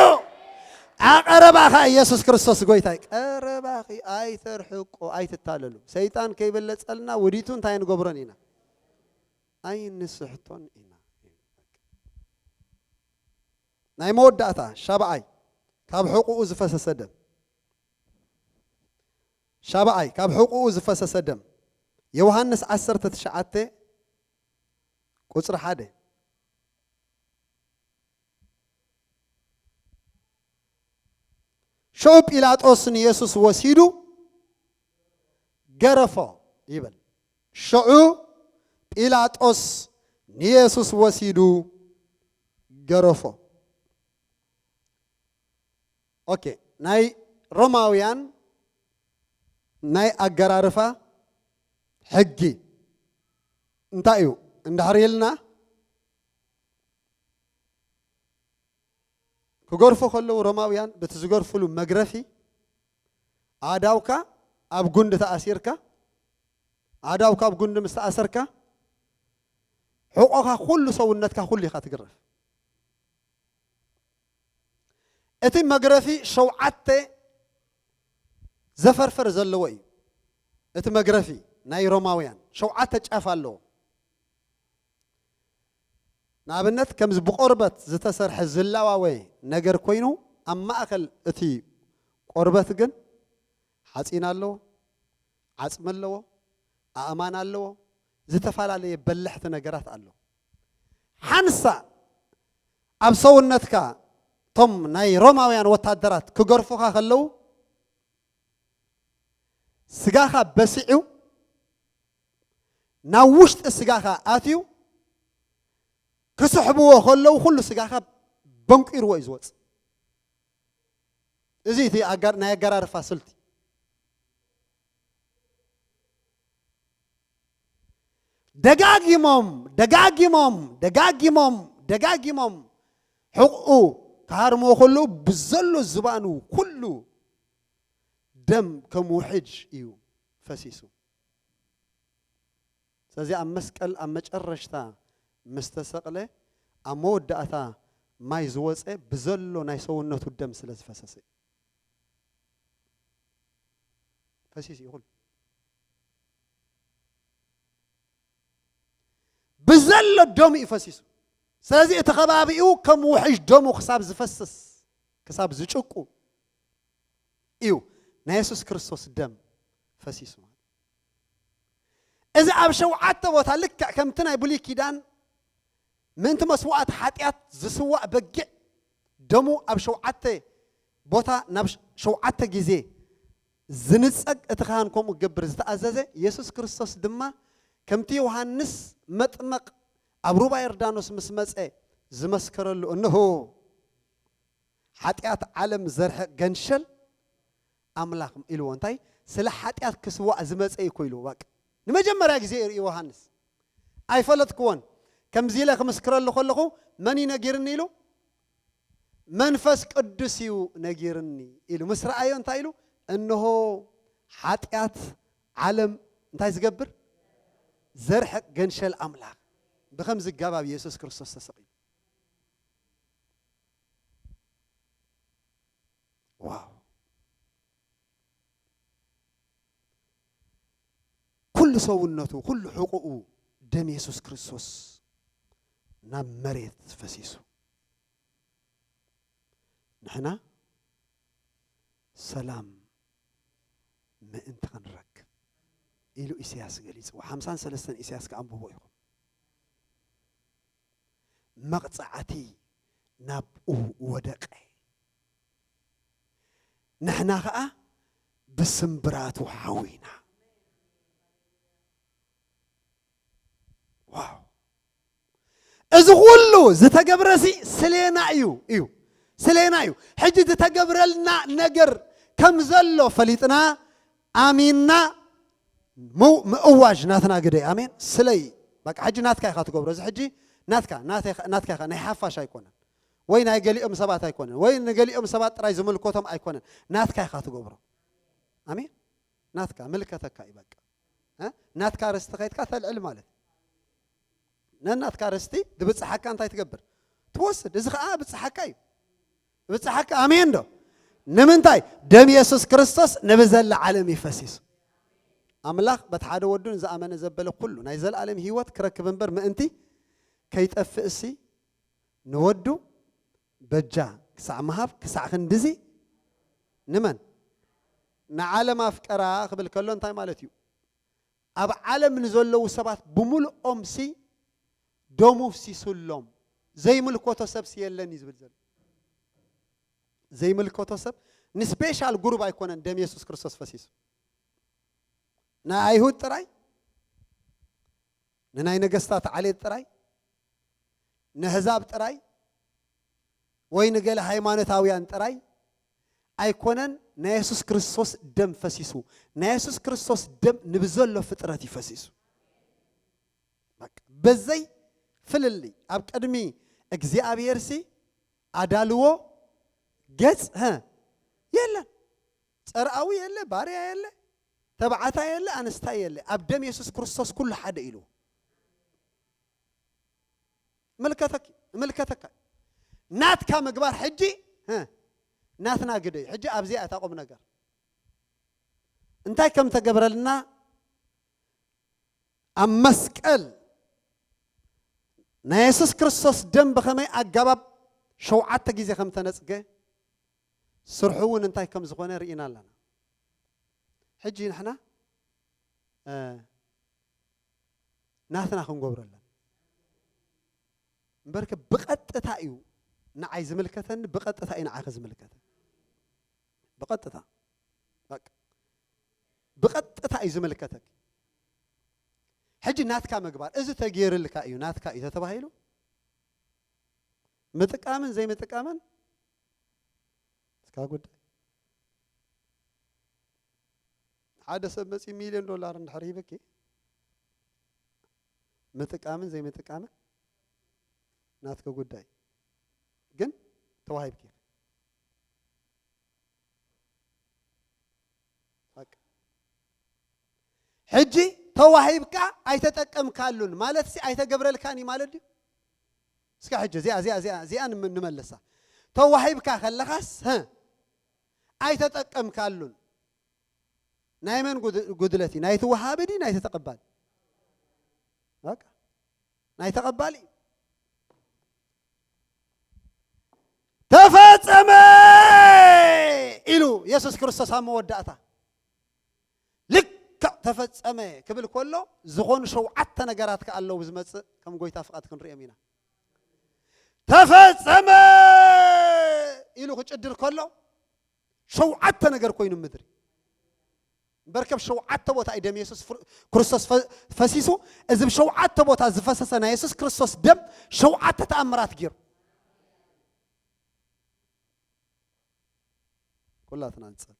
ኣቐረባኻ ኢየሱስ ክርስቶስ ጎይታይ ቀረባኺ ኣይተርሕቆ ኣይትታለሉ ሰይጣን ከይበለጸልና ውዲቱ እንታይ ንገብሮን ኢና ኣይንስሕቶን ኢና ናይ መወዳእታ ሻብዓይ ካብ ሕቁኡ ዝፈሰሰ ደም ሻብዓይ ካብ ሕቁኡ ዝፈሰሰ ደም ዮሃንስ ዓሰርተ ትሽዓተ ቁጽሪ ሓደ ሽዑ ጲላጦስ ንየሱስ ወሲዱ ገረፎ ይብል። ሽዑ ጲላጦስ ንየሱስ ወሲዱ ገረፎ። ኦኬ፣ ናይ ሮማውያን ናይ ኣገራርፋ ሕጊ እንታይ እዩ? እንድሕር ኢልና ክገርፉ ከለዉ ሮማውያን በቲ ዝገርፍሉ መግረፊ ኣእዳውካ ኣብ ጉንዲ ተኣሲርካ ኣእዳውካ ኣብ ጉንዲ ምስ ተኣሰርካ ሕቆኻ ኩሉ ሰውነትካ ኩሉ ኢኻ ትግረፍ። እቲ መግረፊ ሸውዓተ ዘፈርፈር ዘለዎ እዩ። እቲ መግረፊ ናይ ሮማውያን ሸውዓተ ጫፍ ኣለዎ። ንኣብነት ከምዚ ብቆርበት ዝተሰርሐ ዝላዋወ ነገር ኮይኑ፣ ኣብ ማእከል እቲ ቆርበት ግን ሓጺን ኣለዎ፣ ዓጽሚ ኣለዎ፣ ኣእማን ኣለዎ፣ ዝተፈላለየ በላሕቲ ነገራት ኣሎ። ሓንሳ ኣብ ሰውነትካ እቶም ናይ ሮማውያን ወታደራት ክገርፉኻ ከለዉ፣ ስጋኻ በሲዑ ናብ ውሽጢ ስጋኻ ኣትዩ ክስሕብዎ ከለዉ ኩሉ ስጋኻ በንቂርዎ እዩ ዝወጽእ። እዚ እቲ ኣጋር-፣ ናይ ኣገራርፋ ስልቲ። ደጋጊሞም ደጋጊሞም ደጋጊሞም ደጋጊሞም ሕቕኡ ክሃርምዎ ከለዉ ብዘሎ ዝባኑ ኩሉ ደም ከም ውሕጅ እዩ ፈሲሱ። ስለዚ ኣብ መስቀል ኣብ መጨረሽታ ምስ ተሰቕለ፣ ኣብ መወዳእታ ማይ ዝወፀ ብዘሎ ናይ ሰውነቱ ደም ስለ ዝፈሰሰ እዩ። ፈሲሱ እዩ ኩሉ። ብዘሎ ደሙ እዩ ፈሲሱ። ስለዚ እቲ ከባቢኡ ከም ውሕጅ ደሙ ክሳብ ዝፈስስ፣ ክሳብ ዝጭቁ እዩ ናይ የሱስ ክርስቶስ ደም ፈሲሱ። እዚ ኣብ ሸውዓተ ቦታ ልክዕ ከምቲ ናይ ብሉይ ኪዳን ምእንቲ መስዋእቲ ሓጢኣት ዝስዋእ በጊዕ ደሙ ኣብ ሸውዓተ ቦታ ናብ ሸውዓተ ግዜ ዝንጸግ፣ እቲ ካህን ከምኡ ክገብር ዝተኣዘዘ፣ የሱስ ክርስቶስ ድማ ከምቲ ዮሃንስ መጥመቕ ኣብ ሩባ ዮርዳኖስ ምስ መጸ ዝመስከረሉ፣ እንሆ ሓጢኣት ዓለም ዘርሕቕ ገንሸል ኣምላኽ ኢልዎ። እንታይ? ስለ ሓጢኣት ክስዋእ ዝመጸ እዩ እኮ ኢልዎ። በቃ ንመጀመርያ ግዜ እዩ ዮሃንስ። ኣይፈለጥክዎን። ከምዚ ኢለ ክምስክረሉ ከለኹ መን እዩ ነጊርኒ ኢሉ? መንፈስ ቅዱስ እዩ ነጊርኒ ኢሉ። ምስ ረኣዮ እንታይ ኢሉ? እንሆ ሓጢኣት ዓለም እንታይ ዝገብር? ዘርሕቕ ገንሸል ኣምላኽ። ብኸምዚ ኣገባብ የሱስ ክርስቶስ ተሰቒሉ። ዋው! ኩሉ ሰውነቱ፣ ኩሉ ሕቑኡ ደም የሱስ ክርስቶስ ናብ መሬት ፈሲሱ። ንሕና ሰላም ምእንቲ ክንረክብ ኢሉ ኢሳያስ ገሊጽዎ። ሓምሳን ሰለስተን ኢሳያስ ክኣንብቦ ኢኹም። መቕጻዕቲ ናብኡ ወደቐ፣ ንሕና ኸኣ ብስምብራቱ ሓዊና። ዋው! እዚ ኩሉ ዝተገብረሲ ስሌና እዩ፣ እዩ። ስሌና እዩ። ሕጂ ዝተገብረልና ነገር ከም ዘሎ ፈሊጥና፣ ኣሚንና፣ ምው-፣ ምእዋጅ ናትና ግደ። ኣሜን። ስለይ፣ በቃ፣ ሕጂ ናትካ ኢኻ ትገብሮ። እዚ ሕጂ ናትካ፣ ናትካ፣ ናትካ ኢኻ። ናይ ሓፋሽ ኣይኮነን። ወይ ናይ ገሊኦም ሰባት ኣይኮነን። ወይ ንገሊኦም ሰባት ጥራይ ዝምልከቶም ኣይኮነን። ናትካ ኢኻ ትገብሮ። ኣሜን። ናትካ፣ ምልከተካ እዩ፣ በቃ። እ? ናትካ ርስቲ ከይድካ ተልዕል ማለት እዩ። ነናትካ ርስቲ ድብጽሓካ እንታይ ትገብር? ትወስድ። እዚ ኸኣ ብጽሓካ እዩ። ብጽሓካ፣ ኣሜን ዶ? ንምንታይ? ደም የሱስ ክርስቶስ ንብዘላ ዓለም እዩ ፈሲሱ። ኣምላኽ በቲ ሓደ ወዱ ንዝኣመነ ዘበለ ኩሉ ናይ ዘለኣለም ህይወት ክረክብ እምበር ምእንቲ ከይጠፍእሲ ንወዱ በጃ ክሳዕ ምሃብ ክሳዕ ክንድዚ ንመን? ንዓለም ኣፍቀራ ክብል ከሎ እንታይ ማለት እዩ? ኣብ ዓለም ንዘለዉ ሰባት ብምልኦም ሲ ደሙ ፍሲሱሎም። ዘይምልከቶ ሰብ ሲ የለን እዩ ዝብል ዘሎ። ዘይምልከቶ ሰብ ንስፔሻል ግሩፕ ኣይኮነን ደም የሱስ ክርስቶስ ፈሲሱ። ናይ ኣይሁድ ጥራይ፣ ንናይ ነገስታት ዓሌት ጥራይ፣ ንህዛብ ጥራይ፣ ወይ ንገለ ሃይማኖታውያን ጥራይ ኣይኮነን። ናይ የሱስ ክርስቶስ ደም ፈሲሱ። ናይ የሱስ ክርስቶስ ደም ንብዘሎ ፍጥረት እዩ ፈሲሱ። በቃ፣ በዘይ ፍልልይ ኣብ ቅድሚ እግዚኣብሔር ሲ ኣዳልዎ ገጽ፣ ሀ፣ የለን። ጸርኣዊ የለ፣ ባርያ የለ፣ ተባዕታይ የለ፣ ኣንስታይ የለ። ኣብ ደም የሱስ ክርስቶስ ኩሉ ሓደ ኢሉ። ምልከተኪ፣ ምልከተካ። ናትካ ምግባር ሕጂ፣ ሀ፣ ናትና ግደ እዩ። ሕጂ ኣብዚኣ እታ ቁም ነገር። እንታይ ከም ተገብረልና ኣብ መስቀል ናይ የሱስ ክርስቶስ ደም ብኸመይ ኣገባብ ሸውዓተ ግዜ ከም ተነጽገ፣ ስርሑ እውን እንታይ ከም ዝኾነ ርኢና ኣለና። ሕጂ ንሕና እ፣ ናትና ክንገብሮ ኣለና። እምበርከ ብቐጥታ እዩ ንዓይ ዝምልከተኒ፣ ብቐጥታ እዩ ንዓኺ ዝምልከተኒ። ብቐጥታ በቃ፣ ብቐጥታ እዩ ዝምልከተኪ። ሕጂ ናትካ ምግባር፣ እዚ ተገይርልካ እዩ፣ ናትካ እዩ ተተባሂሉ፣ ምጥቃምን ዘይምጥቃምን እስካ ጉዳይ። ሓደ ሰብ መፂኡ ሚልዮን ዶላር እንድሕር ሂብኪ፣ ምጥቃምን ዘይምጥቃምን ናትኪ ጉዳይ፣ ግን ተዋሂብኪ። በቃ። ሕጂ ተዋሂብካ ኣይተጠቀምካሉን ማለት ሲ ኣይተገብረልካን እዩ ማለት ድዩ? እስከ ሕጂ እዚኣ፣ እዚኣ፣ እዚኣ፣ እዚኣ ንመ-፣ ንመልሳ። ተዋሂብካ ከለኻስ፣ ሀ፣ ኣይተጠቀምካሉን። ናይ መን ጉድ-፣ ጉድለት እዩ? ናይቲ ወሃቢ ድዩ ናይቲ ተቐባሊ? በቃ። ናይ ተቐባሊ። ተፈጸመ ኢሉ የሱስ ክርስቶስ ኣብ መወዳእታ። ልክዕ ተፈጸመ ክብል ከሎ፣ ዝኾኑ ሸውዓተ ነገራት ከኣ ኣለዉ ዝመጽእ፣ ከም ጎይታ ፍቓድ ክንሪኦም ኢና። ተፈጸመ ኢሉ ክጭድር ከሎ፣ ሸውዓተ ነገር ኮይኑ ምድሪ። በርከብ ሸውዓተ ቦታ እዩ ደም የሱስ ፍር-፣ ክርስቶስ ፈ-፣ ፈሲሱ። እዚ ብሸውዓተ ቦታ ዝፈሰሰ ናይ የሱስ ክርስቶስ ደም ሸውዓተ ተኣምራት ገይሩ። ኩላትና ንጸል።